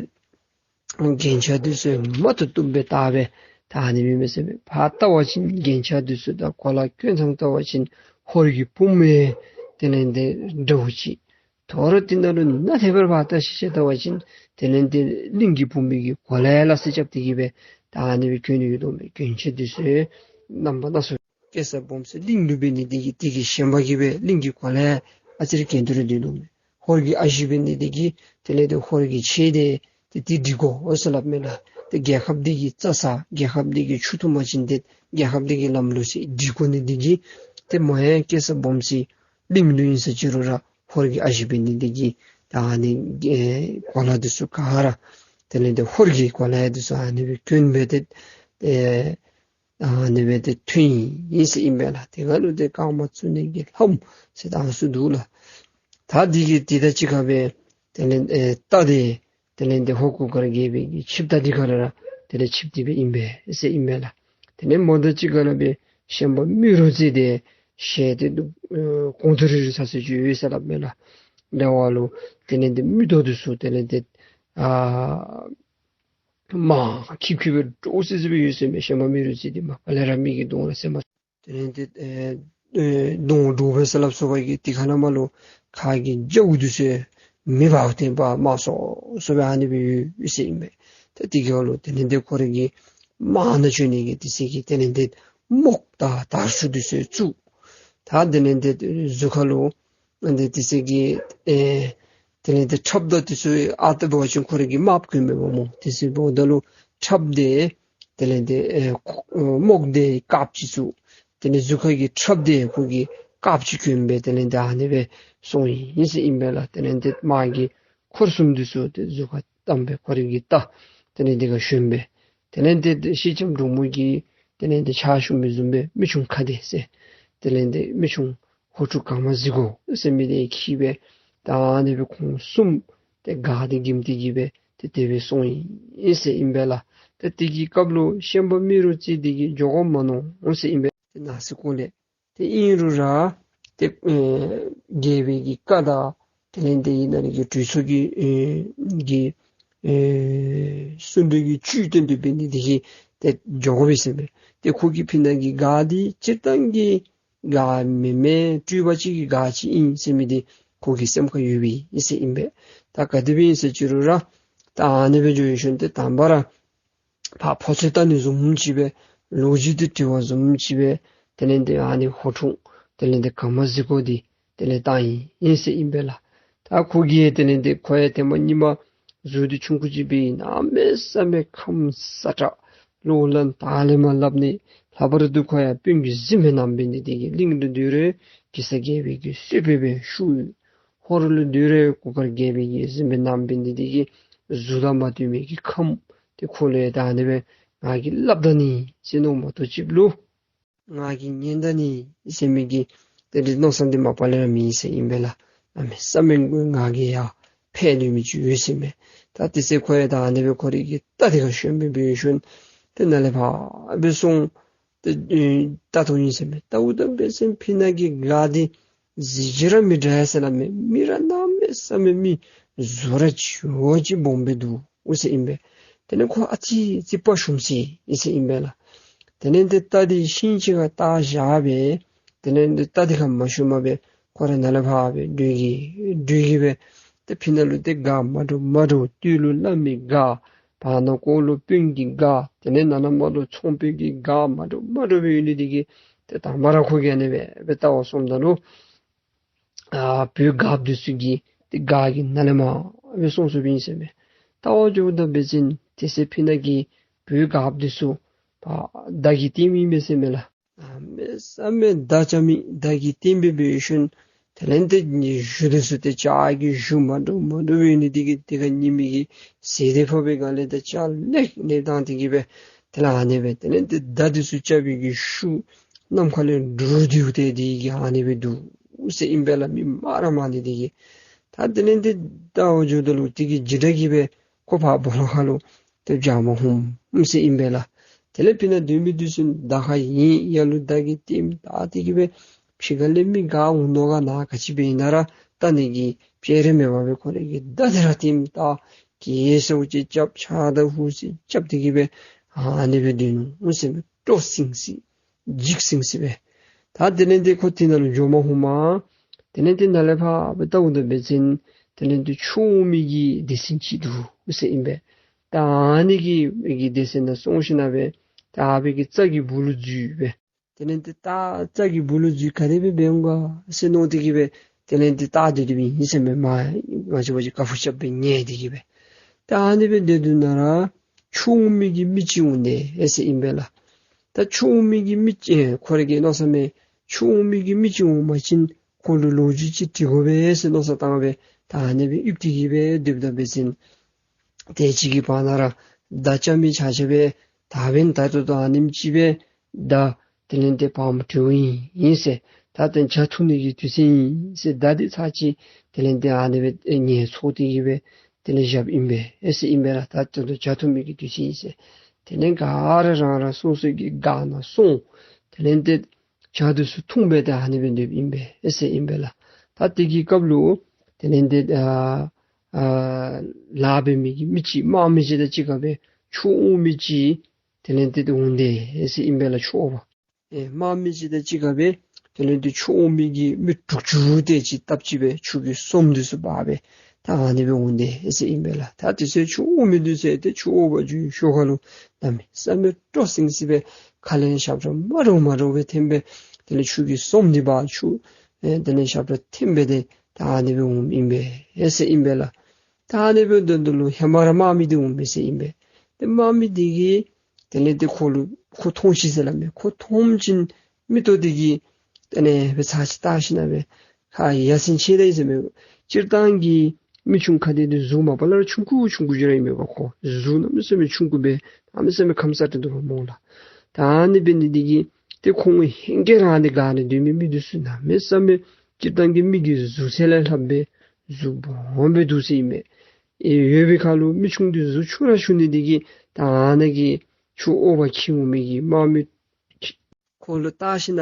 རྒྱན་ཆ་འདི་ཚུ་མ་བཏུབ་བཏུབ་སྦེ་བཏགས་སྦེ་ད་ཨ་ནི་སྦེ་མས་ཟེར་མས། ཕར་བལྟ་བ་ཅིན་རྒྱན་ཆ་འདི་ཚུ་དང་གོ་ལ་གྱོན་ཐངས་བལྟ་བ་ཅིན་ཧོར་གྱི་བུམོ་ཡང་དེ་ལས་ཏེ་འདྲཝ་ཅིག། དོ་རུང་དེ་ནང་ལུ་ནཱ་ཐད་པར་ཕར་བལྟ་ཤེས་ཤེས་བལྟ་བ་ཅིན་དེ་ལས་ཏེ་གླིང་གི་བུམོ་གི་གོ་ལ་ཡང་ལ་སོགས་རྐྱབ་སྟེ་གི་སྦེ་ད་ཨ་ནི་སྦེ་གྱོན་ཡོད་དོ་མས། གྱོན་ཆས་འདི་ཚུ་རྣམ་པ་སྣ་ཚོགས། སྐྱེས་ས་སྦོམ་ས་གླིང་ལུ་འབད་ནི་འདི་གིས་དེ་གི་ཞེན་པ་གིས་སྦེ་གླིང་གི་གོ་ལ་ཡང་ཨ་ཙི་རེ་གྱོན་ཏེ་ར་སྡོད་དོ་མས། ཧོར་གྱི་ཨ་ཞེ་འབད་ནི་འདི་གིས་དེ་ལས་ཏེ་ཧོར་གྱི་ཆས་འདི་ཏེ་འདི་སྒྲིག་དགོ་ཟེར་སླབ་མས་ལགས། ཏེ་རྒྱལ་ཁབ་འདི་གི་རྩྭ་ཟ་རྒྱལ་ཁབ་འདི་གི་ཆུ་འཐུང་པ་ཅིན་ཏེ་རྒྱལ་ཁབ་འདི་གི་ལམ་ལུགས་ཟེར་སྒྲིག་དགོ་ནི་འདི་གིས་ཏེ་མོ་ཡང་སྐྱེས་ས་སྦོམ་ས་གླིང་ལུ་ཨིན་ཟེར་ཅི་རུང་ར་ཧོར་གྱི་ཨ་ཞེ་འབད་ནི་འདི་གིས་ད་ཨ་ནི་ཨེ་གོ་ལ་འདི་ཚུ་ག་ར་དེ་ལས་ཏེ་ཧོར་གྱི་གོ་ལ་འདི་ཚུ་ཨ་ནི་སྦེ་གྱོན་སྦེ་ཏེ་ཨེ་ཨ་ནི་སྦེ་ཏེ་ཐོན་ཡི་ཟེར་ཨིན་པས་ལགས། དེ་ཁར་ལུ་ཏེ་རྐངམ་བཙུགས་ནི་གི་ལྷམ་ཟེར་ད་ཨ་ནི་ཚུ་འདུག་ལགས། ད་འདི་གི་འདི་དང་གཅིག་ཁར་སྦེ་དེ་ལས་ཨེ་རྟ་འདི་དེ་ལས་ཏེ་ཧོར་གུར་དཀར་རྒྱལ་པོའི་གི་ཆིབས་རྟ་འདི་ཁར་ར་དེ་ལས་ཆིབས་ཏེ་སྦེ་ཨིན་པས་ཟེར་ཨིན་པས་ལགས། དེ་ལས་མོ་དང་གཅིག་ཁར་ལུ་སྦེ་ཤན་པ་རྨེ་རུ་རྩེ་འདི་ཞལ་འདི་ཨེ་གོང་ཐུར་རི་རི་ཚ་ཚ་ཅིག་ཡོད་ཟེར་སླབ་མས་ལགས། ལེགས་པ་ལུ་དེ་ལས་ཏེ་མིག་ཏོ་འདི་ཚུ་དེ་ལས་ཏེ་ཨ་དམར་ཁྱིབ་ཁྱིབ་སྦེ་འདྲོག་སི་སི་སྦེ་ཡོད་ཟེར་མས། ཤན་པ་རྨེ་རུ་རྩེ་འདི་མ་པ་ལས་ར་མི་གི་གདོང་ར་སེར་མ། དེ་ལས་ཏེ་ཨེ་ཨེ་གདོང་འདྲོག་པས་ཟེར་སླབ་སོང་པ་གིས་དེ་ཁར་ལས་མར་ལུ་ཁ་གི་རྒྱབ་འདི་ཚུ་མེ་འབར་ཏེ་འབར་དམར་སོ་སོ་སྦེ་ཨ་ནི་སྦེ་ཡོད་ཟེར་ཨིན་པས། ད་དེ་གི་འོག་ལུ་དེ་ལས་ཏེ་ཁོ་རའི་གི་དམག་ནང་འཛུལ་ནི་གི་དེ་ཚེ་གི་དེ་ལས་ཏེ་རྨོག་དང་དར་ཚུ་འདི་ཚུ་བཙུགས། ད་དེ་ལས་ཏེ་གཟུགས་ཁར་ལུ་ཨ་ནི་དེ་ཚེ་གི་ཨེ་དེ་ལས་ཏེ་ཁྲབ་དང་དེ་ཚུ་ཨ་རྟག་འབད་བ་ཅིན་ཁོ་རའི་གི་དམགཔ་གྱོན་མི་འོང་སྨོ། དེ་ཚེ་འབདཝ་ད་ལུ་ཁྲབ་འདི་དེ་ལས་ཏེ་ཨེ་ཁོ་ཨེ་རྨོག་འདི་དཀརཔོ་ཅིག་བཙུགས། དེ་ལས་གཟུགས་ཁར་གྱི་ཁྲབ་འདི་ཁོ་གིས་དཀརཔོ་ཅིག་གྱོན་སྦེ་དེ་ལས་ཏེ་ཨ་ནི་སྦེ་སོང་ཡི་ཟེར་ཨིན་པས་ལགས། དེ་ལས་ཏེ་དམག་གི་འཁོར་གསུམ་འདི་ཚུ་ཏེ་གཟུགས་ཁར་བཏགས་སྦེ་ཁོ་རའི་གི་རྟ་དེ་ལས་ཏེ་ག་ཞོན་སྦེ། དེ་ལས་ཏེ་ཤེལ་ལྕམ་འབྲུག་མོ་གིས་དེ་ལས་ཏེ་ཕྱག་ཞུ་མི་བཟུམ་སྦེ་མི་ཆུང་ཁ་བདེ་ཟེར། དེ་ལས་ཏེ་མི་ཆུང་ཧོར་ཕྲུག་གང་མ་གཟིགས་དགོ་ཟེར་མི་འདི་འཁྱིད་སྦེ་ད་ཨ་ནི་སྦེ་ཁོང་གསུམ་ཏེ་ག་ཏེ་གིམ་ཏེ་གི་སྦེ་ཏེ་དེ་སྦེ་སོང་ཡི་ཟེར་ཨིན་པས་ལགས། ཏེ་དེ་གི་སྐབས་ལུ་ཤན་པ་རྨེ་རུ་རྩེ་འདི་གིས་འགྱོ་དགོ་མ་མནོ་ཟེར་ཨིན་པས། ནང་གསེས་སྐོར་ལས། ཏེ་ཨིན་རུང་ར་ཏེ་ཨེ་རྒྱལ་པོའི་གི་བཀའ་དང་དེ་ལས་ཏེ་ཨིན་ན་ལས་ཀྱི་གྲོས་ཚོགས་ཀྱི་ཨེ་གི་ཨེ་གསུང་གྲོས་ཀྱི་བཅུད་བཏོན་ཏེ་འབད་ནི་འདི་གིས་ཏེ་འགྱོ་དགོ་པས་ཟེར་མས། ཏེ་ཁོ་གིས་ཕི་ན་གི་སྒར་འདི་སྤྱིར་བཏང་གི་སྒར་མེན་མས། སྤྲུལ་པ་ཅིག་གི་སྒར་ཅིག་ཨིན་ཟེར་མི་འདི་ཁོ་གི་སེམས་ཁར་ཡོདཔ་ཨིན་ཟེར་ཨིན་པས། ད་ག་དེ་སྦེ་ཨིན་ཟེར་ཅི་རུང་ར་ད་ཨ་ནི་སྦེ་འགྱོ་ཡི་ཤུལ་ཏེ་དང་པ་ར་ཕར་ཕོ་ཚོད་བལྟ་ནི་བཟུམ་ཅིག་སྦེ་ལོ་རྒྱུས་འདི་དྲི་བ་བཟུམ་ཅིག་སྦེ་དེ་ལས་ཏེ་ཨ་ནི་ཧོ་ཐུང་དེ་ལས་ཏེ་ག་མ་གཟིག་གོ་འདི་དེ་ལས་བཏང་ཡི་ཨིན་ཟེར་ཨིན་པས་ལགས། ད་ཁོ་གིས་དེ་ལས་ཏེ་ཁོ་ཡང་ཐེངས་མ་གཉིས་མ་གཟུགས་འདི་ཆུང་ཀུ་ཅིག་སྦེ་གནམ་མེད་ས་མེད་ཁམས་སྲ་དྲགས། ལོ་ལན་ད་ལས་མ་སླབ་ནི། ལྷག་པར་དུ་ཁོ་ཡང་དཔོན་གྱི་གཟིམ་དཔོན་ནང་འབད་ནི་འདི་གིས་གླིང་ལུ་སྡོད་རུང་གེ་སར་རྒྱལ་པོའི་གི་གསོལ་དཔོན་སྦེ་བཞུགས། ཧོར་ལུ་སྡོད་རུང་གུར་དཀར་རྒྱལ་པོའི་གི་གཟིམ་དཔོན་ནང་འབད་ནི་འདི་གིས་གཟུགས་དང་མ་མཐུན་མི་གི་ཁམས། ཏེ་ཁོ་ལུ་ཡང་ད་ཨ་ནི་སྦེ་ང་གིས་སླབ་ད་ནི་ཟེར་མནོ་མ་གཏོགས་ཅིག་ལུ་ང་གིས་ཉན་ད་ནི་ཟེར་མི་གི་དེ་འདྲའི་མནོ་བསམ་འདི་མ་པ་ལས་ར་མེད་ཟེར་ཨིན་པས་ལགས། གནམ་མེད་ས་མེད་ང་གིས་ཡར་འཕེལ་སྡོད་མི་ཅིག་ཡོད་ཟེར་མས། ད་དེ་ཚེ་ཁོ་ཡང་ད་ཨ་ནི་སྦེ་ཁོ་རའི་གི་རྟ་འདི་ཁར་ཞོན་སྦེ་འབད་ཡོད་ཤུལ་ཏེ་ནཱ་ལས་ཕར་སྦེ་སོང་། ཏེ་ཨེ་རྟ་ཐོབ་ཡི་ཟེར་མས། ད་འུ་ད་འབད་བ་ཅིན་ཕི་ན་གི་སྒར་འདི་གཟི་བརྗིད་ར་མི་འདྲ་ཟེར་སླབ་མས། མི་ར་གནམ་མེད་ས་མེད་མི་གཟུགས་ར་ཅིག་ཅིག་སྦོམ་སྦེ་འདུག་ཟེར་ཨིན་པས། དེ་ལས་ཁོ་ཨ་ཙི་ཙི་དཔའ་ཞུམ་སི་ཨིན་ཟེར་ཨིན་པས་ལགས། དེ་ལས་ཏེ་རྟ་འདི་ཤིང་ཅིག་ཁར་བཏགས་བཞག་སྦེ་དེ་ལས་ཏེ་རྟ་འདི་ཁར་མ་ཞོན་པར་སྦེ་ཁོ་ར་ནཱ་ལས་ཕར་སྦེ་སྡོད་ཀྱི་སྡོད་ཀྱི་སྦེ་ཏེ་ཕི་ན་ལུ་ཏེ་སྒར་མ་འདྲཝ་མ་འདྲཝ་སྟོད་ལུ་བླ་མའི་སྒར་བར་ན་ཀོ་ལུ་དཔོན་གྱི་སྒར་དེ་ལས་ནང་ན་མར་ལུ་ཚོང་དཔོན་གྱི་སྒར་མ་འདྲཝ་མ་འདྲཝ་སྦེ་ཡོད་ནི་འདི་གིས་ཏེ་དང་པ་ར་ཁོ་གིས་ཨ་ནི་སྦེ་སྦེ་བལྟ་བར་སོངམ་ད་ལུ་ཨ་བོད་སྒརཔ་འདི་ཚུ་གི་ཏེ་སྒར་གྱི་ནང་ལས་མར་སྦེ་སོང་སོངམ་ཨིན་ཟེར་མས། བལྟ་བར་འགྱོཝ་ད་འབད་བ་ཅིན་དེ་ཚེ་ཕི་ན་གི་བོད་སྒརཔ་འདི་ཚུ་ཕར་མདའ་གིས་བསྟེནམ་ཨིན་མས་ཟེར་མས་ལགས། གནམ་མེད་ས་མེད་མདའ་རྐྱབ་མི་མདའ་གིས་བསྟེན་སྦེ་འབད་ཡོད་ཤུལ་དེ་ལས་ཏེ་གཞུ་འདི་ཚུ་ཏེ་ལྕགས་ཀྱི་གཞུ་མ་འདྲཝ་མ་འདྲཝ་སྦེ་ཡོད་ནི་འདི་གིས་དེ་ཁར་ཉི་མའི་གི་ཟེར་དེ་ཕོག་པའི་སྒང་ལས་ཏེ་ལྕགས་ལེགས་ལེགས་བཏང་སྟེ་གི་སྦེ་དེ་ལས་ཨ་ནི་སྦེ་དེ་ལས་ཏེ་མདའ་འདི་ཚུ་རྐྱབ་པའི་གི་ཤུགས་ནམ་མཁའ་ལས་འབྲུག་ལྡིར་ཏེ་འདི་གིས་ཨ་ནི་སྦེ་འདུག་ཟེར་ཨིན་པས་ལགས། མི་མང་ར་མང་ནི་འདི་གིས། ད་དེ་ལས་ཏེ་བལྟ་བར་འགྱོཝ་ད་ལུ་དེ་གི་འཇིགས་སྐྲག་གིས་སྦེ་ཁོ་ཕར་སྦོ་ལོགས་ཁར་ལུ་ཏེ་བྱག་མར་ཧུམ་ཧུམ་ཟེར་ཨིན་པས་ལགས། དེ་ལས་ཕི་ན་སྡོད་མི་འདི་ཚུ་མདའ་ཁར་ཡན་ཡར་ལུ་མདའ་གིས་བསྟེནམ་ད་དེ་གིས་སྦེ་ཕྱི་ཁ་ལས་མི་ག་འོང་ནོ་ག་ནཱ་ག་ཅི་སྦེ་ཨིན་ན་ར་བལྟ་ནི་གི་དཔེ་ར་མེད་པར་སྦེ་ཁོ་རའི་གི་མདའ་འདི་ར་བསྟེནམ་ད་གེ་སརཝ་ཅིག་རྐྱབ་ཕྱག་དང་ཧུ་ཅིག་རྐྱབ་སྟེ་གི་སྦེ་ཨ་ནི་སྦེ་སྡོད་ནུག་ཟེར་མས། སྤྲོ་སིང་སི་འཇིགས་སིང་སི་སྦེ། ད་དེ་ལས་ཏེ་ཁོ་དེ་ནང་ལུ་འགྱོ་མ་ཧུམ་མས། དེ་ལས་ཏེ་ནཱ་ལས་ཕར་སྦེ་བལྟཝ་ད་འབད་བ་ཅིན་དེ་ལས་ཏེ་ཆུ་འོང་མི་གི་སྡེ་ཚན་ཅིག་འདུག་ཟེར་ཨིན་པས། ད་ཨ་ནི་གི་གི་སྡེ་ཚན་ནང་སོང་ཞིནམ་སྦེ་ད་ཨ་ཕི་གི་རྩྭ་གི་སྦུག་ལུ་འཛུལ་སྦེ་དེ་ལས་ཏེ་ད་རྩྭ་གི་སྦུག་ལུ་འཛུལ་ག་དེ་སྦེ་འབད་འོང་ག་ཟེར་མནོ་སྟེ་གི་སྦེ་དེ་ལས་ཏེ་ད་སྡོད་སྡོདཔ་ཨིན་ཟེར་མས། མ་མ་གཞི་བ་གཞི་ཀ་ཕུ་རྐྱབ་སྦེ་ཉལ་ཏེ་གི་སྦེ། ད་ཨ་ནི་སྦེ་སྡོད་སྡོད་ནང་ར་ཆུ་འོང་མི་གི་མི་ཅིག་འོང་དེས་ཟེར་ཨིན་པས་ལགས། ད་ཆུ་འོང་མི་གི་མི་ཅིག་ཨེ་ཁོ་ར་གི་མནོ་བསམ་མས། ཆུ་འོང་མི་གི་མི་ཅིག་འོང་པ་ཅིན་ཁོ་ལུ་ལོ་རྒྱུས་ཅིག་དྲི་དགོ་པས་ཟེར་མནོ་བསམ་བཏང་སྦེ་ད་ཨ་ནི་སྦེ་ཡིབ་སྟེ་གི་སྦེ་སྡོདཔ་ད་འབད་བ་ཅིན་དེ་ཅིག་གི་བར་ན་ར་མདའ་རྐྱབ་མི་ཆ་ཁྱབ་སྦེ་ད་འབདན་ད་ལྟོ་ད་ཨ་ནེམ་ཅིག་སྦེ་མདའ་དེ་ལས་ཏེ་བར་མ་དྲོ་ཨིན་ཨིན་ཟེར། ད་ལྟོ་ཇ་འཐུང་ནི་གི་དུས་ཚོད་ཨིན་ཟེར། མདའ་འདི་ཚར་ཅིག་དེ་ལས་ཏེ་ཨ་ནི་སྦེ་ངལ་འཚོ་སྟེ་གི་སྦེ་དེ་ལས་བཞགཔ་ཨིན་པས་ཟེར་ཨིན་པས་ལགས། ད་ལྟོ་ཇ་འཐུང་མི་གི་དུས་ཚོད་ཨིན་ཟེར། དེ་ལས་ག་ར་རང་རང་སོ་སོ་གི་སྒར་ནང་སོང་། དེ་ལས་ཏེ་ཇ་འདི་ཚུ་འཐུང་སྦེ་ཏེ་ཨ་ནི་སྦེ་སྡོདཔ་ཨིན་པས་ཟེར་ཨིན་པས་ལགས། ད་དེ་གི་སྐབས་ལུ་དེ་ལས་ཏེ་ཨ་ཨ་ལཱ་འབད་མི་གི་མི་ཅིག་དམག་མི་ཅིག་དང་གཅིག་ཁར་སྦེ་ཆུ་འོང་མི་ཅིག་དེ་ལས་ཏེ་འོང་དེས་ཟེར་ཨིན་པས་ལགས། ཆུ་འོང་བར་ཨེ་དམག་མི་ཅིག་དང་གཅིག་ཁར་སྦེ་དེ་ལས་ཏེ་ཆུ་འོང་མི་གི་མི་དྲུག་ཅུ་དེ་ཅིག་སྟབས་གཅིག་སྦེ་ཆུ་གི་ཟོམ་འདི་ཚུ་འབག་སྦེ་ད་ཨ་ནི་སྦེ་འོང་དེས་ཟེར་ཨིན་པས་ལགས། ད་དེ་ཚེ་ཆུ་འོང་མི་འདི་ཚུ་ཏེ་ཆུ་འོང་བར་འགྱོ་ཞོར་ཁར་ལུ་གནམ་མེད་ས་མེད་སྤྲོ་སིང་སི་སྦེ་ཁ་ལས་ཞབས་བྲོ་མ་འདྲཝ་མ་འདྲཝ་སྦེ་འཐེན་སྦེ་དེ་ལས་ཆུ་གི་ཟོམ་འདི་འབག་ཆུ་ཨེ་དེ་ལས་ཞབས་བྲོ་འཐེན་སྦེ་ཏེ་ད་ཨ་ནི་སྦེ་འོངམ་ཨིན་པས་ཟེར་ཨིན་པས་ལགས། ད་ཨ་ནི་སྦེ་འོང་དོ་ལུ་ཧེ་མ་ར་དམག་མི་འདི་འོང་མས་ཟེར་ཨིན་པས། ཏེ་དམག་མི་འདི་གིས་དེ་ལས་ཏེ་ཁོ་ལུ་ཁོ་མཐོང་ཅི་ཟེར་སླབ་མས། ཁོ་མཐོངམ་ཅིག་མིག་ཏོ་འདི་གིས་དེ་ལས་སྦེ་ཚར་ཅིག་བལྟ་ཞིནམ་སྦེ་ཁ་ཡ་མཚན་ཆེ་ད་ཡི་ཟེར་མས། སྤྱིར་བཏང་གི་མི་ཆུང་ཁ་བདེ་འདི་གཟུགས་མ་པ་ལས་ར་ཆུང་ཀུ་ཆུང་ཀུ་ཅིག་ར་ཨིན་མས་པ། ཁོ་གཟུགས་གནམ་མེད་ས་མེད་ཆུང་ཀུ་སྦེ་གནམ་མེད་ས་མེད་ཁམས་སྲ་ཏོག་ཏོ་སྦེ་སྨོ་ལགས། ད་ཨ་ནི་འབད་ནི་འདི་གིས་ཏེ་ཁོང་ཧེང་སྐལ་རང་འདི་སྒར་ནང་སྡོད་མི་མི་འདི་ཚུ་གནམ་མེད་ས་མེད་སྤྱིར་བཏང་གི་མི་གི་གཟུགས་ཚད་ལས་ལྷགཔ་སྦེ་གཟུགས་སྦོམ་སྦེ་འདུག་ཟེར་ཨིན་མས། ཨེ་ཡོད་པའི་ཁར་ལུ་མི་ཆུང་འདི་གཟུགས་ཆུང་ར་ཆུང་ནི་འདི་གིས་ད་ཨ་ནཱ་གི་ཆུ་འོང་བར་འཁྱིད་འོང་མི་གི་དམག་མི་ཁྱི་ ཕོ་ལུ་བལྟ་ཞིནམ་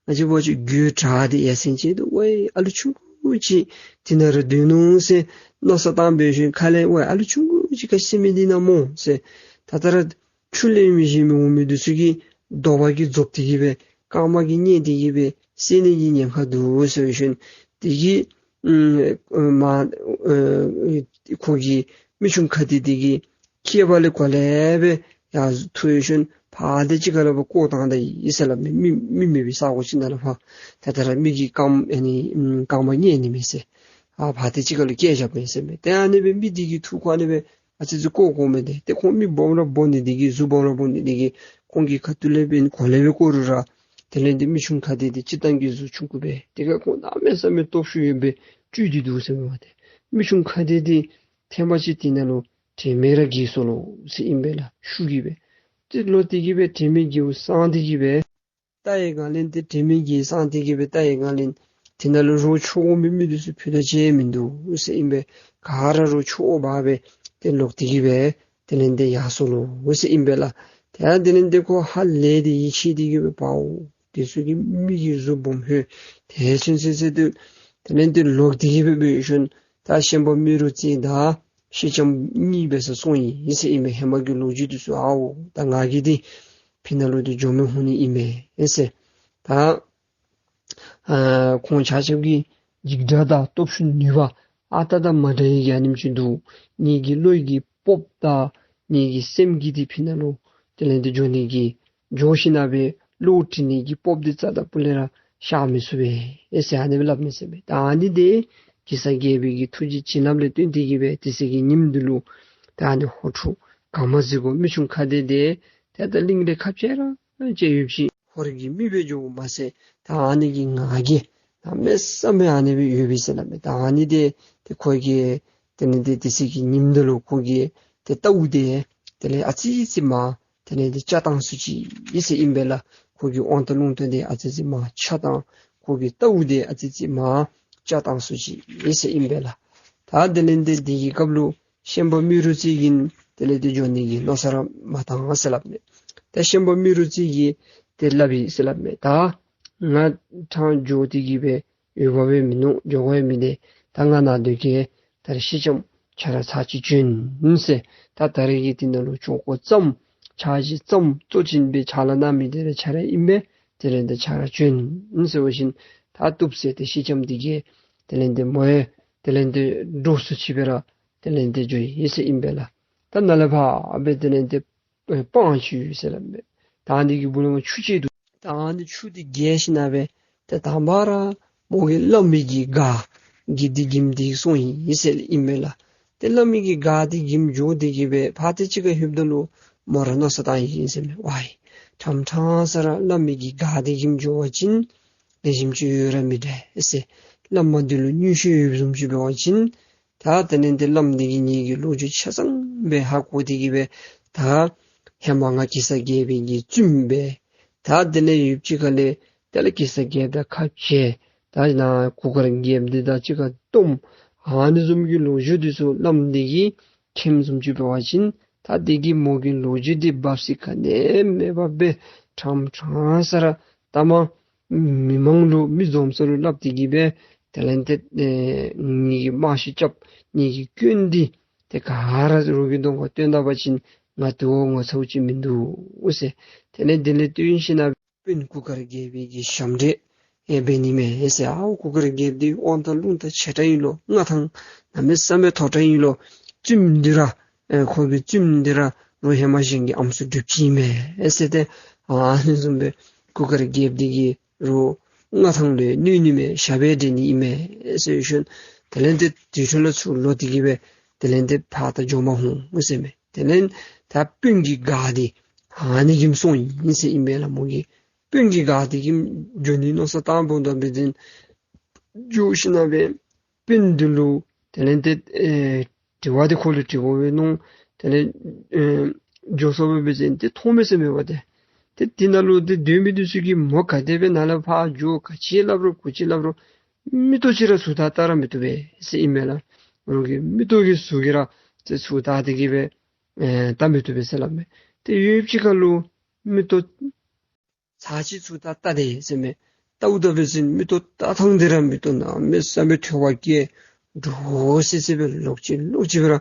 ལས་ང་བཅས་འབད་བ་ཅིན་དགོད་བྲ་སྟེ་ཡ་མཚན་ཅིག་འདུག། ཝའི་ཨ་ལུ་ཆུང་ཀུ་ཅིག་དེ་ནང་ར་སྡོད་ནུག་ཟེར་མནོ་བསམ་བཏང་འབད་ཞིནམ་ཁ་ལས་ཝའི་ཨ་ལུ་ཆུང་ཀུ་ཅིག་ག་ཅི་ཟེར་མི་འདི་ཨིན་ན་སྨོ་ཟེར། ད་ལྟོ་ར་ཆུ་ལེན་མི་ཤེས་མི་འོང་མི་འདི་ཚུ་གིས་རྡོག་པ་གིས་རྫོབ་སྟེ་གི་སྦེ་རྐངམ་གིས་ཉལ་ཏེ་གི་སྦེ་བསད་ནི་གི་ཉེན་ཁ་འདུག་ཟེར་ཞིནམ་དེ་གིས་ཨམ་མ་ཨེ་ཁོ་གི་མི་ཆུང་ཁ་བདེ་དེ་གི་སྐེདཔ་ལས་གོ་ལས་སྦེ་ཡར་འཐུ་ཞིནམ་ཕར་དེ་ཅིག་ཁ་ལས་སྦེ་བཀོ་བཏང་ད་ཡི་ཟེར་སླབ་མས། མི་མི་མེད་པའི་ས་གོ་ཅིག་ནང་ལུ་ཕར་ད་ལྟོ་ར་མི་གི་རྐངམ་ཨ་ནི་ཨམ་རྐངམ་ཉལ་ནི་མས་ཟེར། ཨ་ཕར་དེ་ཅིག་ཁ་ལུ་བསྐྱལ་བཞག་མས་ཟེར་མས། ཏེ་ཨ་ནི་སྦེ་མི་དེ་གི་ཐུགས་ཁར་ཨ་ནི་སྦེ་ཨ་ཙི་ཅིག་བཀོ་བཀོཝ་མས། ཏེ་ཏེ་ཁོང་མི་སྦོམ་ར་སྦོམ་ནི་དེ་གིས་གཟུགས་སྦོམ་ར་སྦོམ་ནི་དེ་གིས་ཁོང་གི་ཁ་ཐུག་ལས་འབད་གོ་ལས་སྦེ་བཀོ་རུང་ར་དེ་ལས་དེ་མི་ཆུང་ཁ་བདེ་དེ་སྤྱིར་བཏང་གི་གཟུགས་ཆུང་ཀུ་སྦེ་དེ་ཁར་ཁོང་གནམ་མེད་ས་མེད་སྟོབས་ཤུགས་ཡོད་པའི་སྤྲུལ་ཏེ་འདུག་ཟེར་མས་པ། ཏེ་མི་ཆུང་ཁ་བདེ་དེ་ཐེངས་མ་ཅིག་དེ་ནང་ལུ་དྲན་མེད་ར་འགྱེལ་སོ་ལོ་ཟེར་ཨིན་པས་ལགས། ཤུགས་ཀྱིས་སྦེ་ཏེ་ལོག་སྟེ་གི་སྦེ་དྲན་མེད་འགྱེལཝ་སངས་ཏེ་གི་སྦེ་ལྟ་བའི་སྒང་ལས་ཏེ་དྲན་མེད་འགྱེལ་སངས་ཏེ་གི་སྦེ་ལྟ་བའི་སྒང་ལས་དེ་ནང་ལུ་རོགས་འཚོལ་དགོ་མི་མི་འདི་ཚུ་ཕུད་རྡོག་ཅིག་མིན་འདུག་ཟེར་ཨིན་པས། ག་ར་རོགས་འཚོལ་འབག་སྦེ་ཏེ་ལོག་སྟེ་གི་སྦེ་དེ་ལས་ཏེ་ཡར་སོ་ལོ་ཟེར་ཨིན་པས་ལགས། ཏེ་ཡང་དེ་ལས་ཏེ་ཁོ་ཧ་ལས་ཏེ་ཡིད་ཆེས་ཏེ་གི་སྦེ་པའོ་དེ་ཚུ་གིས་མི་གི་གཟུགས་སྦོམ་ཧོན་དེ་ཚུན་ཚོད་ཚོད་དུ་དེ་ལས་ཏེ་ལོག་སྟེ་གི་སྦེ་འབད་ཞིནམ་ད་ཤན་པ་རྨེ་རུ་རྩེ་དང་སེང་ལྕམ་གཉིས་འབད་སར་སོང་ཡི་ཟེར་ཨིན་པས། ཧེ་མ་གི་ལོ་རྒྱུས་འདི་ཚུ་ཨའོ་ད་ང་གིས་འདི་ཕི་ནང་ལུ་འདི་འགྱོ་མི་འོང་ནི་ཨིན་མས་ཟེར། ད་ཨ་ཁོང་ཆ་ཁྱབ་ཀྱི་འཇིགས་སྐྲག་དང་སྟོབས་ཤུགས་ནུས་པ་ཨ་རྟག་དང་མ་འདྲ་བའི་གི་ཨ་ནེམ་ཅིག་འདུག། ངེ་གི་བློ་ཡི་གི་སྤོབས་དང་ངེ་གི་སེམས་ཀྱིས་འདི་ཕི་ནང་ལུ་དེ་ལས་འདི་འགྱོ་ནི་གི་འགྱོ་ཞིནམ་ལས་བློ་དྲི་ནི་གི་སྤོབས་འདི་རྩ་དང་སྤུ་ལས་ར་ཤར་མི་ཚུགས་པས་ཨེ་ཟེར་ཨ་ནི་སྦེ་སླབ་མས་ཟེར་མས། ད་ཨ་ནི་འདི་གེ་སར་རྒྱལ་པོའི་གི་ཐུགས་རྗེ་བྱིན་རླབས་ལས་བརྟེན་ཏེ་གི་སྦེ་དེ་ཚེ་གི་ཉིནམ་འདི་ལུ་ད་ཨ་ནི་ཧོར་ཕྲུག་ག་མ་ཟེར་གོ་མི་ཆུང་ཁ་བདེ་དེ་ཏེ་ད་གླིང་ལས་ཁ་བཅད་ར་བཅད་ཡོད་ཅི། ཧོར་གྱི་མི་སྦེ་འགྱོཝ་མ་ཚད་ད་ཨ་ནི་གི་ང་རྒྱལ་གནམ་མེད་ས་མེད་ཨ་ནི་སྦེ་ཡོད་པས་ཟེར་སླབ་མས། ད་ཨ་ནི་འདི་ཏེ་ཁོ་གིས་དེ་ལས་ཏེ་དེ་ཚེ་གི་ཉིནམ་འདི་ལུ་ཁོ་གིས་ཏེ་རྟའུ་འདི་དེ་ལས་ཨ་ཙི་ཙི་མར་དེ་ལས་ཏེ་ཆག་བཏང་སོ་ཅི་ཨིན་ཟེར་ཨིན་པས་ལགས། ཁོ་གི་དབང་ཐང་རླུང་རྟ་འདི་ཨ་ཙི་ཙི་མར་ཆག་བཏང་ཁོ་གི་རྟའུ་འདི་ཨ་ཙི་ཙི་མར་ཆག་བཏང་སོ་ཅི་ཨིན་ཟེར་ཨིན་པས་ལགས། ད་དེ་ལས་ཏེ་དེ་གི་སྐབས་ལུ་ཤན་པ་རྨེ་རུ་རྩེ་གིས་དེ་ལས་ཏེ་འགྱོ་ནི་གི་མནོ་བསམ་ར་མ་བཏང་ཟེར་སླབ་མས། ད་ཤན་པ་རྨེ་རུ་རྩེ་གིས་ཏེ་སླབ་ཡི་ཟེར་སླབ་མས། ད་ང་ཕྲང་འགྱོ་སྟེ་གི་སྦེ་འོས་འབབ་སྦེ་མིན་ནུག། འགྱོ་དགོཔ་མིན་འདུག། ད་ང་ནཱ་སྡོད་གེ། ད་རེས་སེང་ལྕམ་ཁྱོད་ར་ཚར་གཅིག་བྱོན་ཟེར། ད་ད་རེས་ཀྱི་དེ་ནང་ལུ་ཆོ་ག་ཙམ་ཕྱག་ཕྱི་ཙམ་གཙོ་ཅན་སྦེ་ཕྱག་ལཱ་གནང་མི་འདི་ར་ཁྱོད་ར་ཨིན་པས། དེ་ལས་ཏེ་ཁྱོད་ར་བྱོན་ཟེར་བ་ཅིན་ད་བཏུབ་ཟེར་ཏེ་སེང་ལྕམ་འདི་གིས་དེ་ལས་ཏེ་མོ་ཡང་དེ་ལས་ཏེ་འདྲོག་སུ་ཅིག་སྦེ་ར་དེ་ལས་ཏེ་འགྱོ་ཡི་ཟེར་ཨིན་པས་ལགས། ད་ནཱ་ལས་ཕར་སྦེ་དེ་ལས་ཏེ་སྤང་ཅིག་ཡོད་ཟེར་སླབ་མས། ད་འདི་གི་སྦུག་ལས་མར་ཆུ་ཅིག་འདུག། ད་འདི་ཆུ་འདི་བརྒལ་ཞིནམ་ལས་ཏེ་དང་པ་ར་མོ་གིས་བླ་མའི་གི་སྒར་གྱི་འདི་གིམ་འདི་སོང་ཡི་ཟེར་ཨིན་མས་ལགས། ཏེ་བླ་མའི་གི་སྒར་འདི་གིམ་འགྱོ་སྟེ་གི་སྦེ་ཕར་ཏེ་ཅིག་ཁར་ལྷོདཔ་ད་ལུ་མོ་ར་མནོ་བསམ་བཏང་ཡི་ཟེར་མས། ཝའི་ཕྲང་ཕྲང་ས་ར་བླ་མའི་གི་སྒར་འདི་གིམ་འགྱོ་བ་ཅིན་ལེགས་ཤོམ་ཅིག་ཡོད་ར་མི་འདྲ་ཟེར། བླ་མ་འདི་ལུ་མངོན་ཤེས་ཡོདཔ་བཟུམ་ཅིག་འབད་བ་ཅིན་ད་དེ་ལས་ཏེ་བླམ་འདི་གིས་ངེ་གི་ལོ་རྒྱུས་ཆ་ཚང་སྦེ་ཧ་གོ་སྟེ་གི་སྦེ་ད་ཧེ་མ་ང་གེ་སར་རྒྱལ་པོའི་གི་བཙུནམོ་སྦེ་ད་དེ་ལས་ཡུདཔ་ཅིག་ཁ་ལས་དེ་ལས་གེ་སར་རྒྱལཔོ་དང་ཁ་བྱལ། ད་ནཱ་གུར་དཀར་རྒྱལཔོ་འདི་དང་གཅིག་ཁར་བསྡོམས། ཨ་ནི་བཟུམ་གྱི་ལོ་རྒྱུས་འདི་ཚུ་བླམ་འདི་གིས་མཁྱེནམ་བཟུམ་ཅིག་འབད་བ་ཅིན་ད་འདི་གིས་མོ་གི་ལོ་རྒྱུས་འདི་སྦ་སི་ག་ནི་མེད་པར་སྦེ་ཕྲང་ཕྲང་ས་ར་ད་མ་མི་མང་ལུ་མི་འཛོམས་ས་ལུ་སླབ་སྟེ་གི་སྦེ་དེ་ལས་ཏེ་ཨེ་ངེ་གི་རྨང་གཞི་རྐྱབ་ངེ་གི་སྐྱོན་འདི་ཏེ་ག་ར་རོགས་ཀྱི་གདོང་ཁར་སྟོན་ད་པ་ཅིན་ང་དེ་བ་ངོ་ཚཝ་ཅིག་མིན་འདུག་ཟེར། དེ་ལས་དེ་ལས་བརྟེན་ཞིནམ་ལས་དཔོན་གུར་དཀར་རྒྱལ་པོའི་གི་ཞབས་འདྲེན་ཨེ་འབད་ནི་མས་ཟེར། ཨའོ་གུར་དཀར་རྒྱལཔོ་འདི་དབང་ཐང་རླུང་རྟ་ཆེ་དྲགས་ཨིན་ལོ། མངའ་ཐང་གནམ་མེད་ས་མེད་མཐོ་དྲགས་ཨིན་ལོ། བཙུནམོ་འདི་ར་ཨེ་ཁོ་གི་བཙུནམོ་འདི་ར་རོགས་ཧེ་མ་གཞན་གྱི་ཨམ་སྲུ་སྒྲུབ་ཅི་ཨིན་མས་ཟེར་ཏེ་ཨ་ནི་བཟུམ་སྦེ་གུར་དཀར་རྒྱལཔོ་འདི་གིས་རོགས་མངའ་ཐང་ལུ་གནོད་ནི་མས། ཞབས་འདྲེན་འབད་ནི་ཨིན་མས་ཟེར་ཞིནམ་དེ་ལས་ཏེ་དེ་འཕྲོ་ལས་ཚུར་ལོག་སྟེ་གི་སྦེ་དེ་ལས་ཏེ་ཕར་ད་འགྱོ་མ་འོང་ཟེར་མས། དེ་ལས་ད་དཔོན་གྱི་སྒར་འདི་ཨ་ནི་གིམ་སོང་ཡི་ཟེར་ཨིན་མས་ལགས། མོ་གིས་དཔོན་གྱི་སྒར་འདི་གིམ་འགྱོ་ནི་མནོ་བསམ་བཏངམ་ད་འབད་དེ་འགྱོ་ཞིནམ་ལས་དཔོན་འདི་ལུ་དེ་ལས་ཏེ་ཨེ་དྲི་བ་འདི་ཁོ་ལུ་དྲི་དགོ་པས་མནོ། དེ་ལས་ཨེ་འགྱོ་སོང་པ་འབད་དེ་ཏེ་མཐོང་མས་ཟེར་མས་པ་ཏེ། ཏེ་དེ་ནང་ལུ་ཏེ་སྡོད་མི་འདི་ཚུ་གིས་མོ་ག་དེ་སྦེ་ནཱ་ལས་ཕར་འགྱོ་ག་ཅི་སླབ་རུང་གུ་ཅི་སླབ་རུང་མིག་ཏོ་ཅིག་ར་ཚུར་ལྟ་ལྟ་ར་མི་བཏུབ་པས་ཟེར་ཨིན་མས་ལགས། རོགས་ཀྱི་མིག་ཏོ་གིས་ཚུར་གི་ར་ཏེ་ཚུར་ལྟ་སྟེ་གི་སྦེ་ཨེ་ལྟ་མི་བཏུབ་པས་ཟེར་སླབ་མས། ཏེ་ཡུདཔ་ཅིག་ཁ་ལུ་མིག་ཏོ་ ཚར་གཅིག་ཚུར་ལྟ་ལྟ་དེས་ཟེར་མས། ལྟཝ་ད་འབད་བ་ཅིན་མིག་ཏོ་ལྟ་ཐངས་འདི་ར་མིག་ཏོ་གནམ་མེད་ས་མེད་ཐལ་བ་སྐྱེ་འདྲོག་སི་སི་སྦེ་ལོག་ཅི་ལོག་ཅི་སྦེ་ར་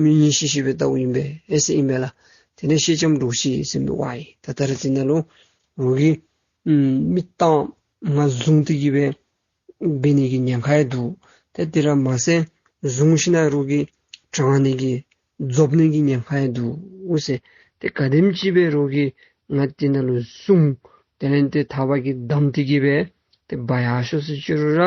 མིག་གཉིས་ཤིག་ཤིག་སྦེ་ལྟཝ་ཨིན་པས་ཟེར་ཨིན་པས་ལགས། དེ་ལས་སེང་ལྕམ་འདྲོག་ཅི་ཟེར་མས། ཝའི་ད་ད་རེས་འདི་ནང་ལུ་རོགས་ཀྱིས་ཨམ་མིག་གཏམ་ང་བཟུང་སྟེ་གི་སྦེ་འབད་ནི་གི་ཉེན་ཁ་ཡང་འདུག། ཏེ་དེ་ར་མ་ཚད་བཟུང་ཞིན་ན་རོགས་ཀྱིས་དྲང་ནི་གི་རྫོབ་ནི་གི་ཉེན་ཁ་ཡང་འདུག་ཟེར། ཏེ་ག་དེམ་ཅིག་སྦེ་རོགས་ཀྱིས་ང་འདི་ནང་ལུ་བཟུང་། དེ་ལས་ཏེ་ཐག་པ་གིས་བསྡམས་ཏེ་གི་སྦེ་ཏེ་འབག་ཡར་སོང་ཟེར་ཅི་རུང་ར་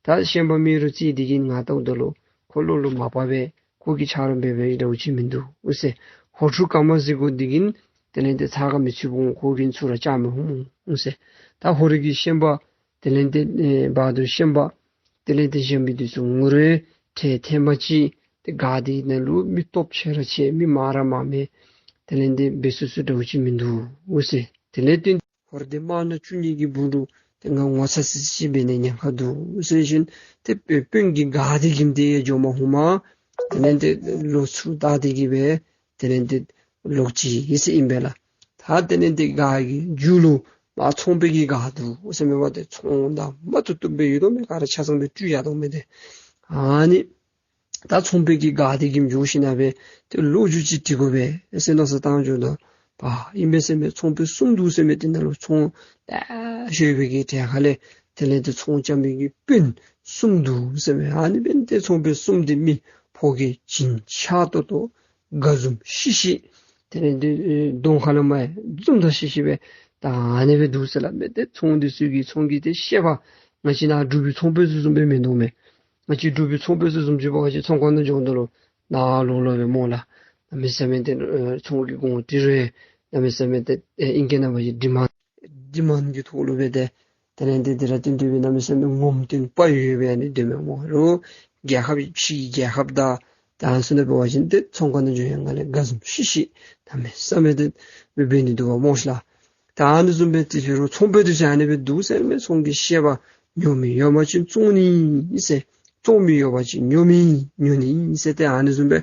ད་ཤན་པ་མེ་རུ་རྩེ་འདི་གིས་ང་ལྟཝ་ད་ལུ་ཁོ་ལོག་ལོག་མ་པ་སྦེ་ཁོ་གིས་ཆ་རོགས་འབད་འབདཝ་འདྲཝ་ཅིག་མིན་འདུག་ཟེར། ཧོར་ཕྲུག་ཀ་མ་གཟིག་གོ་འདི་གིས་དེ་ལས་ཏེ་ཚ་ག་མི་ཚུད་འོང་། ཁོ་གིས་ཚུར་ར་བཅར་མི་འོང་ཟེར། ད་ཧོར་གྱི་ཤན་པ་དེ་ལས་ཏེ་ཨེ་བ་དུ་ཤན་པ་དེ་ལས་ཏེ་གཞན་མི་འདི་ཚུ་ངོ་རེ་ཐེ་ཐེ་མ་ཅིག་ཏེ་ག་འདི་ནང་ལུ་མི་སྟོབས་ཆེ་ར་ཆེ་མི་མང་ར་མང་མི་དེ་ལས་ཏེ་འབད་ཚུགས་ཚུགས་འདྲཝ་ཅིག་མིན་འདུག་ཟེར། དེ་ལས་ཏེ་ཧོར་སྡེ་དམར་ནག་བཅུ་གཉིས་ཀྱི་སྦུག་ལུ་ཏེ་ང་ངོ་ཚ་སི་སི་ཅིག་འབད་ནི་ཉེན་ཁ་འདུག་ཟེར་ཞིནམ་ཏེ་དཔོན་གྱི་སྒར་འདི་གིས་ཏེ་ཡ་འགྱོ་མ་ནུམ་དེ་ལས་ཏེ་ལོག་ཚུར་ལྟ་སྟེ་གི་སྦེ་དེ་ལས་ཏེ་ལོག་ཅི་ཟེར་ཨིན་པས་ལགས། ད་དེ་ལས་ཏེ་སྒར་གྱི་མཇུག་ལུ་མར་ཚོང་པའི་གི་སྒར་འདུག་ཟེར་མས་པ། ཏེ་ཚོང་དང་མ་བཏུབ་བཏུབ་སྦེ་ཡོད་དོ་མས། ག་ར་ཆ་ཚང་སྦེ་བཀྲུས་བཞག་དོ་མས་ཏེ། ཨ་ནི་ད་ཚོང་པའི་གི་སྒར་འདི་གིས་འགྱོ་ཞིན་ན་སྦེ་ཏེ་ལོ་རྒྱུས་ཅིག་དྲི་དགོ་པས་ཟེར་མནོ་བསམ་བཏང་འགྱོཝ་ད་པ་ཨིན་པས་ཟེར་མས། ཚོང་དཔོན་གསུམ་འདུག་ཟེར་མས། དེ་ནང་ལུ་ཚོང་ལེགས་ཤོམ་པའི་གི་གྲས་ཁ་ལས་དེ་ལས་ཏེ་ཚོང་རྐྱབ་མི་གི་དཔོན་གསུམ་འདུག་ཟེར་མས། ཨ་ནི་འབདན་ཏེ་ཚོང་དཔོན་གསུམ་འདི་མི་ཕོ་སྐྱེས་བྱིན་ཆགས་ཏོག་ཏོ་དགའ་འཛུམ་ཤིག་ཤིག་དེ་ལས་ཏེ་གདོང་ཁ་ལས་མར་འཛུམ་མདངས་ཤིག་ཤིག་སྦེ་ད་ཨ་ནི་སྦེ་འདུག་ཟེར་སླབ་མས། ཏེ་ཚོང་འདི་ཚུ་གི་ཚོང་གི་ཏེ་བཤད་པ་ང་བཅས་ནཱ་འབྲུག་པའི་ཚོང་དཔོན་ཚུ་བཟུམ་སྦེ་མིན་འདུག་མས། ང་བཅས་འབྲུག་པའི་ཚོང་དཔོན་ཚུ་བཟུམ་ཅིག་འབད་བ་ཅིན་ཚོང་ཁང་ནང་འགྱོཝ་ད་ལུ་ནཱ་ལོག་ལོག་སྦེ་སྨོ་ལགས། གནམ་མེད་ས་མེད་ཏེ་ཨེ་ཚོང་གི་གོང་འདྲི་རུང་གནམ་མེད་ས་མེད་ཏེ་ཨེ་ཨིང་སྐད་ནང་འབད་བ་ཅིན་ཌི་མཱནཌ་ཌི་མཱནཌ་གི་ཐོག་ལུ་སྦེ་ཏེ་དེ་ལས་ཏེ་དེ་ར་བསྟུན་ཏེ་སྦེ་གནམ་མེད་ས་མེད་ངོམ་སྟོན་པ་ཡོད་པའི་ཨ་ནི་སྡོད་མི་སྨོ། རོགས་རྒྱལ་ཁབ་ཕྱི་རྒྱལ་ཁབ་དང་ད་ཨ་ནི་ཚུ་ནང་འབད་བ་ཅིན་ཏེ་ཚོང་ཁང་ནང་འགྱོ་ཡང་ང་ལས་དགའ་འཛུམ་ཤིག་ཤིག་གནམ་མེད་ས་མེད་ཏེ་འབད་ནི་འདུག་པ་སྨོ་ཤིག་ལགས། ད་ཨ་ནི་བཟུམ་སྦེ་ཏེ་ཕྱི་རུ་ཚོང་དཔོན་འདི་ཚུ་ཨ་ནི་སྦེ་འདུག་ཟེར་མས། ཚོང་གི་བཤད་པ་ཉོ་མི་ཡོད་པ་ཅིན་བཙོང་ནི་ཟེར། བཙོང་མི་ཡོད་པ་ཅིན་ཉོ་མི་ཉོ་ནི་ཟེར། ཏེ་ཨ་ནི་བཟུམ་སྦེ་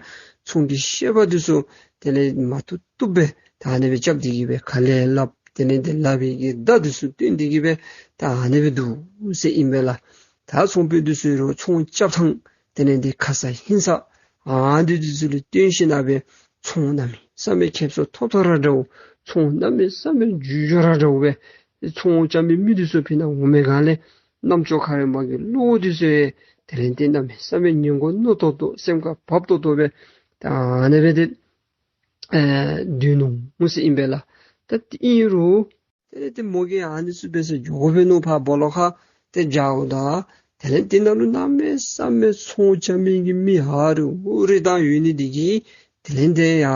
ཚོང་གི་བཤད་པ་འདི་ཚུ་དེ་ལས་མ་བཏུབ་བཏུབ་སྦེ་ད་ཨ་ནི་སྦེ་རྐྱབ་སྟེ་གི་སྦེ་ཁ་ལས་སླབ། དེ་ལས་ཏེ་ལག་པའི་གི་བརྡ་འདི་ཚུ་སྟོན་ཏེ་གི་སྦེ་ད་ཨ་ནི་སྦེ་འདུག་ཟེར་ཨིན་པས་ལགས། ད་ཚོང་དཔོན་འདི་ཚུ་རོགས་ཚོང་རྐྱབ་ཐངས་དེ་ལས་ཏེ་ཁ་ས་ཧིང་ས་ཨ་ནི་འདི་ཚུ་ལུ་བརྟེན་ཞིན་ན་སྦེ་ཚོང་གནམ་མེད་ས་མེད་ཁེབ་སང་ཐོབ་ཐོབ་ར་འདྲཝ་ཚོང་གནམ་མེད་ས་མེད་འགྱོ་འགྱོ་ར་འདྲཝ་སྦེ་ཚོང་རྐྱབ་མི་མི་འདི་ཚུ་ཕི་ནང་འོང་མི་སྒང་ལས་རྣམ་ཅོ་ཁ་རེ་མ་གི་བློ་འདི་ཚུ་ཡང་དེ་ལས་ཏེ་གནམ་མེད་ས་མེད་ཉན་དགོ་མནོ་ཏོག་ཏོ་སེམས་ཁར་བབ་ཏོག་ཏོ་སྦེ་ད་ཨ་ནི་སྦེ་ཏེ་ཨེ་སྡོད་ནུག་ཟེར་ཨིན་པས་ལགས། ད་ཨིན་རུང་དེ་ལས་ཏེ་མོ་གིས་ཨ་ནི་ཚུ་འབད་ས་འགྱོ་དགོ་པས་མནོ་ཕར་སྦོ་ལོགས་ཁར་ཏེ་འགྱོཝ་ད་དེ་ལས་ཏེ་ནཱ་ལུ་གནམ་མེད་ས་མེད་ཚོང་རྐྱབ་མི་གི་མི་ཨ་རི་ཨུ་རི་བཏང་ཡོད་ནི་འདི་གིས་དེ་ལས་ཏེ་ཡ་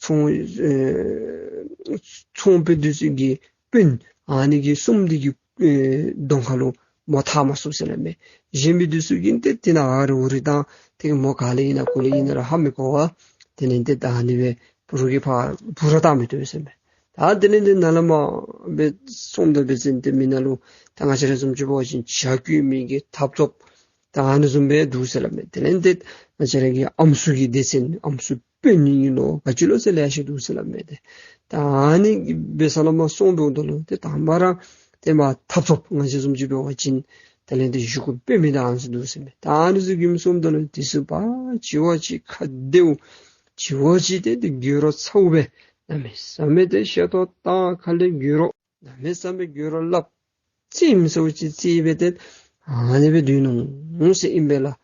ཚོང་ཨེ་ཚོང་དཔོན་འདི་ཚུ་གི་དཔོན་ཨ་ནི་གི་གསུམ་འདི་གི་ཨེ་གདོང་ཁ་ལུ་མོ་ཐར་མ་ཚུགས་ཟེར་སླབ་མས། གཞན་མི་འདི་ཚུ་གིས་ཏེ་དེ་ནང་ཨ་རི་ཨུ་རི་བཏང་ཏེ་མོ་ག་ལས་ཨིན་ན་གུ་ལས་ཨིན་ན་ར་ཧ་མི་གོ་བར་དེ་ལས་ཏེ་ད་ཨ་ནི་སྦེ་རོགས་ཀྱིས་ཕར་འབུ་ར་བཏང་མི་བཏུབ་ཟེར་མས། ད་དེ་ལས་ཏེ་ནཱ་ལས་མར་སྦེ་སོངམ་ད་འབད་བ་ཅིན་ཏེ་མི་ནང་ལུ་ད་ང་བཅས་ར་བཟུམ་ཅིག་འབད་བ་ཅིན་ཇ་བསྐོལ་མི་གི་ཐབ་ཚངཔ་ད་ཨ་ནི་བཟུམ་སྦེ་འདུག་ཟེར་སླབ་མས། དེ་ལས་ཏེ་ང་བཅས་ར་གི་ཨམ་སྲུ་གི་སྡེ་ཚན་ཨམ་སྲུ་དཔོན་ཨིན་ལོ་ག་ཅི་ལོ་ཟེར་ལེ་ཤ་འདུག་ཟེར་སླབ་མས། ཏེ་ད་ཨ་ནི་འབད་ས་ལས་མར་སོངམ་ད་ལུ་ཏེ་དང་པ་ར་ཏེ་མར་ཐབ་ཚངཔ་ང་བཅས་བཟུམ་ཅིག་འབད་བ་ཅིན་དེ་ལས་ཏེ་གཞུག་གུ་དཔོན་མི་དང་ཨ་ནི་ཚུ་འདུག་ཟེར་མས། ད་ཨ་ནི་ཚུ་གིས་སོངམ་ད་ལུ་དེ་ཚུ་ཕར་གཅིག་བ་གཅིག་ཁ་བདེཝ་གཅིག་བ་གཅིག་ཏེ་ཏེ་དགོད་བྲ་ཚཝ་སྦེ་གནམ་མེད་ས་མེད་ཏེ་ཤ་ཏོག་བཏང་ཁ་ལས་དགོད་བྲ་གནམ་མེད་ས་མེད་དགོད་བྲ་སླབ་རྩེདམོ་ཚཝ་ཅིག་རྩེད་སྦེ་ཏེ་ཨ་ནི་སྦེ་སྡོད་ནུག་ཟེར་ཨིན་པས་ལགས།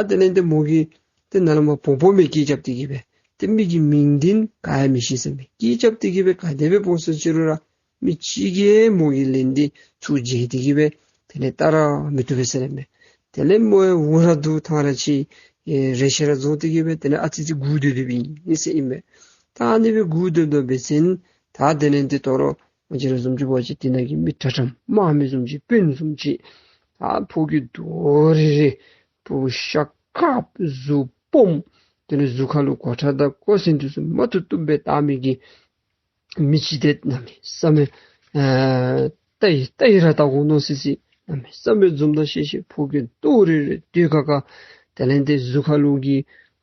ད་དེ་ལས་ཏེ་མོ་གིས་ཏེ་ནཱ་ལས་མར་སྦོམ་སྦོམ་སྦེ་སྐད་རྐྱབ་སྟེ་གི་སྦེ་ཏེ་མི་གི་མིང་འདི་ག་ཡང་མི་ཤེས་ཟེར་མས། སྐད་རྐྱབ་སྟེ་གི་སྦེ་ག་དེ་སྦེ་འབོ་སོང་ཅི་རུང་ར་མི་གཅིག་གིས་མོ་གི་ལན་འདི་ཚུར་འཇལ་ཏེ་གི་སྦེ་དེ་ལས་བལྟ་ར་མི་བཏུབ་པས་ཟེར་སླབ་མས། དེ་ལས་མོ་ཡང་འུ་ར་སྡུག་ཐང་ར་ཅིག་ཨེ་རེ་ཆེ་ར་རྫོགས་ཏེ་གི་སྦེ་དེ་ལས་ཨ་ཙི་ཅིག་སྒུག་སྡོད་སྡོདཔ་ཨིན་ཟེར་ཨིན་མས། ད་ཨ་ནི་སྦེ་སྒུག་སྡོདཔ་ད་འབད་བ་ཅིན་ད་དེ་ལས་ཏེ་དོ་རུང་ང་བཅས་ར་བཟུམ་ཅིག་འབད་བ་ཅིན་དེ་ནང་གི་མི་དྲག་དྲག་དམག་མི་བཟུམ་ཅིག་དཔོན་བཟུམ་ཅིག་ད་ཕོ་སྐྱེས་རྡོག་རིལ་རི་ཕོ་ཤ་དཀརཔོ་གཟུགས་སྦོམ་དེ་ལས་གཟུགས་ཁ་ལུ་གོ་ཁྲབ་དང་ཀོ་ཟན་འདི་ཚུ་མ་བཏུབ་བཏུབ་སྦེ་བཏགས་མི་གི་མི་ཅིག་ཏེ་གནམ་མེད་ས་མེད་ཨ་ལྟ་ཡི་ལྟ་ཡི་ར་ལྟ་དགོ་མནོ་སི་སི་གནམ་མེད་ས་མེད་འཛུམ་མདངས་ཤིག་ཤིག་ཕོ་སྐྱེས་རྡོག་རིལ་རི་དུད་ཁ་ཁ་དེ་ལས་ཏེ་གཟུགས་ཁ་ལུ་གི་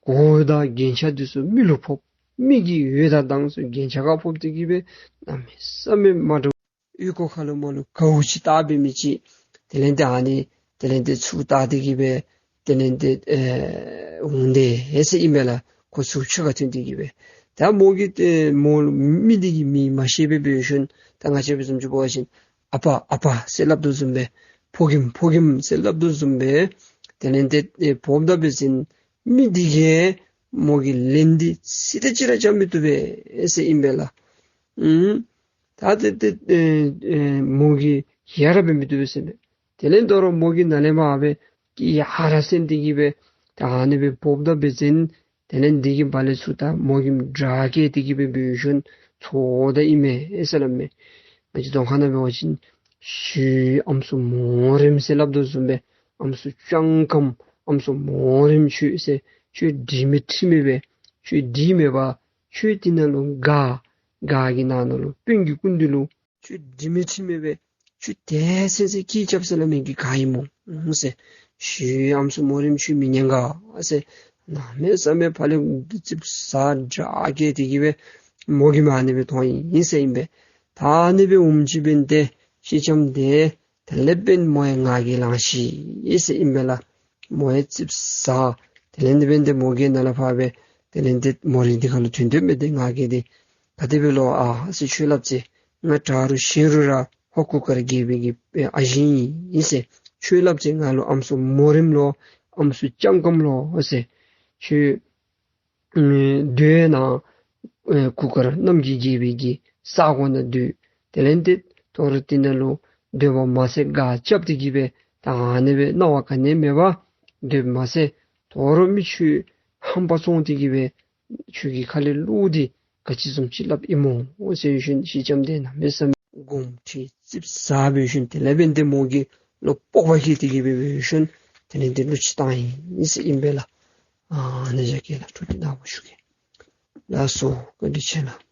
གོ་དང་རྒྱན་ཆ་འདི་ཚུ་མི་ལུ་ཕོག། མི་གི་འོད་དང་མདངས་ཚུ་རྒྱན་ཆ་ཁར་ཕོག་སྟེ་གི་སྦེ་གནམ་མེད་ས་མེད་མ་འདྲཝ་ ཨོལ་ལྐོག་ཁ་ལུ་མར་ལུ་གའུ་ཅིག་བཏགས་འབད་མི་ཅིག། དེ་ལས་ཏེ་ཨ་ནི་དེ་ལས་ཏེ་ཚུར་བལྟ་སྟེ་གི་སྦེ་དེ་ལས་ཏེ་ཨེ་འོང་དེས་ཟེར་ཨིན་པས་ལགས། ཁོ་ཚུར་ཆུ་ཁར་ཐོན་ཏེ་གི་སྦེ། ད་མོ་གིས་ཏེ་མོ་མི་འདི་གི་མིང་མ་ཤེས་པར་འབད་ཞིནམ་ད་ང་བཅས་འབད་བཟུམ་ཅིག་འབད་བ་ཅིན་ཨ་པ་ཨ་པ་ཟེར་སླབ་དོ་བཟུམ་སྦེ་ཕོ་རྒནམ་ཕོ་རྒནམ་ཟེར་སླབ་དོ་བཟུམ་སྦེ་དེ་ལས་ཏེ་ཨེ་འབོཝ་ད་འབད་བ་ཅིན་མི་འདི་གིས་མོ་གི་ལན་འདི་ཚིག་ད་ཅིག་ར་རྐྱབ་མི་བཏུབ་པས་ཟེར་ཨིན་པས་ལགས། ཨུམ། ད་ཏེ་ཏེ་ཨེ་ཨེ་མོ་གིས་ཡ་ར་འབད་མི་བཏུབ་པས་ཟེར་མས། དེ་ལས་དོ་རུང་མོ་གིས་ནཱ་ལས་མར་སྦེ་སྐད་ཡར་ར་སེང་སྟེ་གི་སྦེ་ད་ཨ་ནི་སྦེ་འབོཝ་ད་འབད་བ་ཅིན་དེ་ལས་འདི་གིས་བ་ལེབ་ཚུར་བལྟ་མོ་རྒནམ་དྲག་སྐད་དེ་གི་སྦེ་འབད་ཞིནམ་འཚོལ་དོ་ཨིན་མས་ཟེར་སླབ་མས། ང་བཅས་རྫོང་ཁ་ནང་འབད་བ་ཅིན་ཞུ་ཨམ་སྲུ་མོ་རྒནམ་ཟེར་སླབ་དོ་བཟུམ་སྦེ་ཨམ་སྲུ་སྤྱང་ཀམ་ཨམ་སྲུ་མོ་རྒནམ་ཁྱོད་ཟེར། ཁྱོད་དྲི་མེད་ཁྲི་མེད་སྦེ་ཁྱོད་དྲི་མེད་པར་ཁྱོད་འདི་ནང་ལུ་ག་ག་གི་ནང་ན་ལུ་དཔོན་གྱི་སྐུ་མདུན་ལུ་ཁྱོད་དྲི་མེད་ཁྲི་མེད་སྦེ་ཁྱོད་དེ་སེང་སེང་སྐད་རྐྱབ་ཟེར་སླབ་མི་གི་ག་ཨིན་མོ་ཟེར། ཞུ་ཨམ་སྲུ་མོ་རྒནམ་ཁྱོད་མི་ཉན་ག་ཟེར། གནམ་མེད་ས་མེད་ཕར་ལས་ཙིགཔ་ཟ་དྲག་སྐད་དེ་གི་སྦེ་མོ་གིས་མར་ཨ་ནི་སྦེ་མཐོང་ཡི་ཟེར་ཨིན་པས། ད་ཨ་ནི་སྦེ་འོངམ་ཅིག་འབདན་ཏེ་སེང་ལྕམ་དེ་དེ་ལས་འབདན་མོ་ཡང་ང་རྒྱལ་ལངས་ཅི་ཟེར་ཨིན་པས་ལགས། མོ་ཡང་ཙིགཔ་ཟ། དེ་ལས་འདི་འབདན་ཏེ་མོ་གིས་ནཱ་ལས་ཕར་སྦེ་དེ་ལས་འདི་མོ་རྒནམ་འདི་ཁ་ལུ་ཐོན་ཐོནམ་འབད་དེ་ང་རྒྱལ་འདི་ག་དེ་སྦེ་ལོ་ཨ་ཟེར། ཁྱོད་སླབ་ཅི། ང་དྲག་རུང་ཞན་རུང་ར་ཧོར་གུར་དཀར་རྒྱལ་པོའི་གི་ཨ་ཞེ་ཨིན་ཟེར། ཁྱོད་སླབ་ཅི་ང་ལུ་ཨམ་སྲུ་མོ་རྒནམ་ལོ་ཨམ་སྲུ་སྤྱང་ཀམ་ལོ་ཟེར། ཁྱོད་སྡོད་ན་ཨེ་གུར་དཀར་གནམ་གྱི་རྒྱལ་པོའི་གི་ས་གོ་ནང་སྡོད། དེ་ལས་འདི་དོ་རུང་འདི་ནང་ལུ་སྡོད་པ་མ་ཚད་ག་རྐྱབ་སྟེ་གི་སྦེ་ད་ཨ་ནི་སྦེ་སྣང་བ་ག་ནི་མེད་པར་སྡོད་པ་མ་ཚད་དོ་རུང་མི་ཁྱོད་ཧམ་པ་བཙོང་སྟེ་གི་སྦེ་ཁྱོད་ཀྱི་ཁ་ལས་གླུ་འདི་ག་ཅི་བཟུམ་ཅིག་སླབ་ཨིན་མོ་ཟེར་ཞིནམ་སེང་ལྕམ་དེ་གནམ་མེད་ས་མེད་དགོངསམ་ཁྲེལ་ཙིགཔ་ཟ་འབད་ཞིནམ་དེ་ལས་འབདན་ཏེ་མོ་གིས་བློ་སྤོབས་པ་སྐྱེས་ཏེ་གི་སྦེ་འབད་ཞིནམ་དེ་ལས་འདི་གླུ་ཅིག་བཏང་ཡི་ཟེར་ཨིན་པས་ལགས། ཨ་ནི་བཞག་གེ་ལགས། ཐུགས་རྗེ་གནང་བ་ཞུ་གེ། ལགས་སོ། བཀའ་དྲིན་ཆེ་ལགས།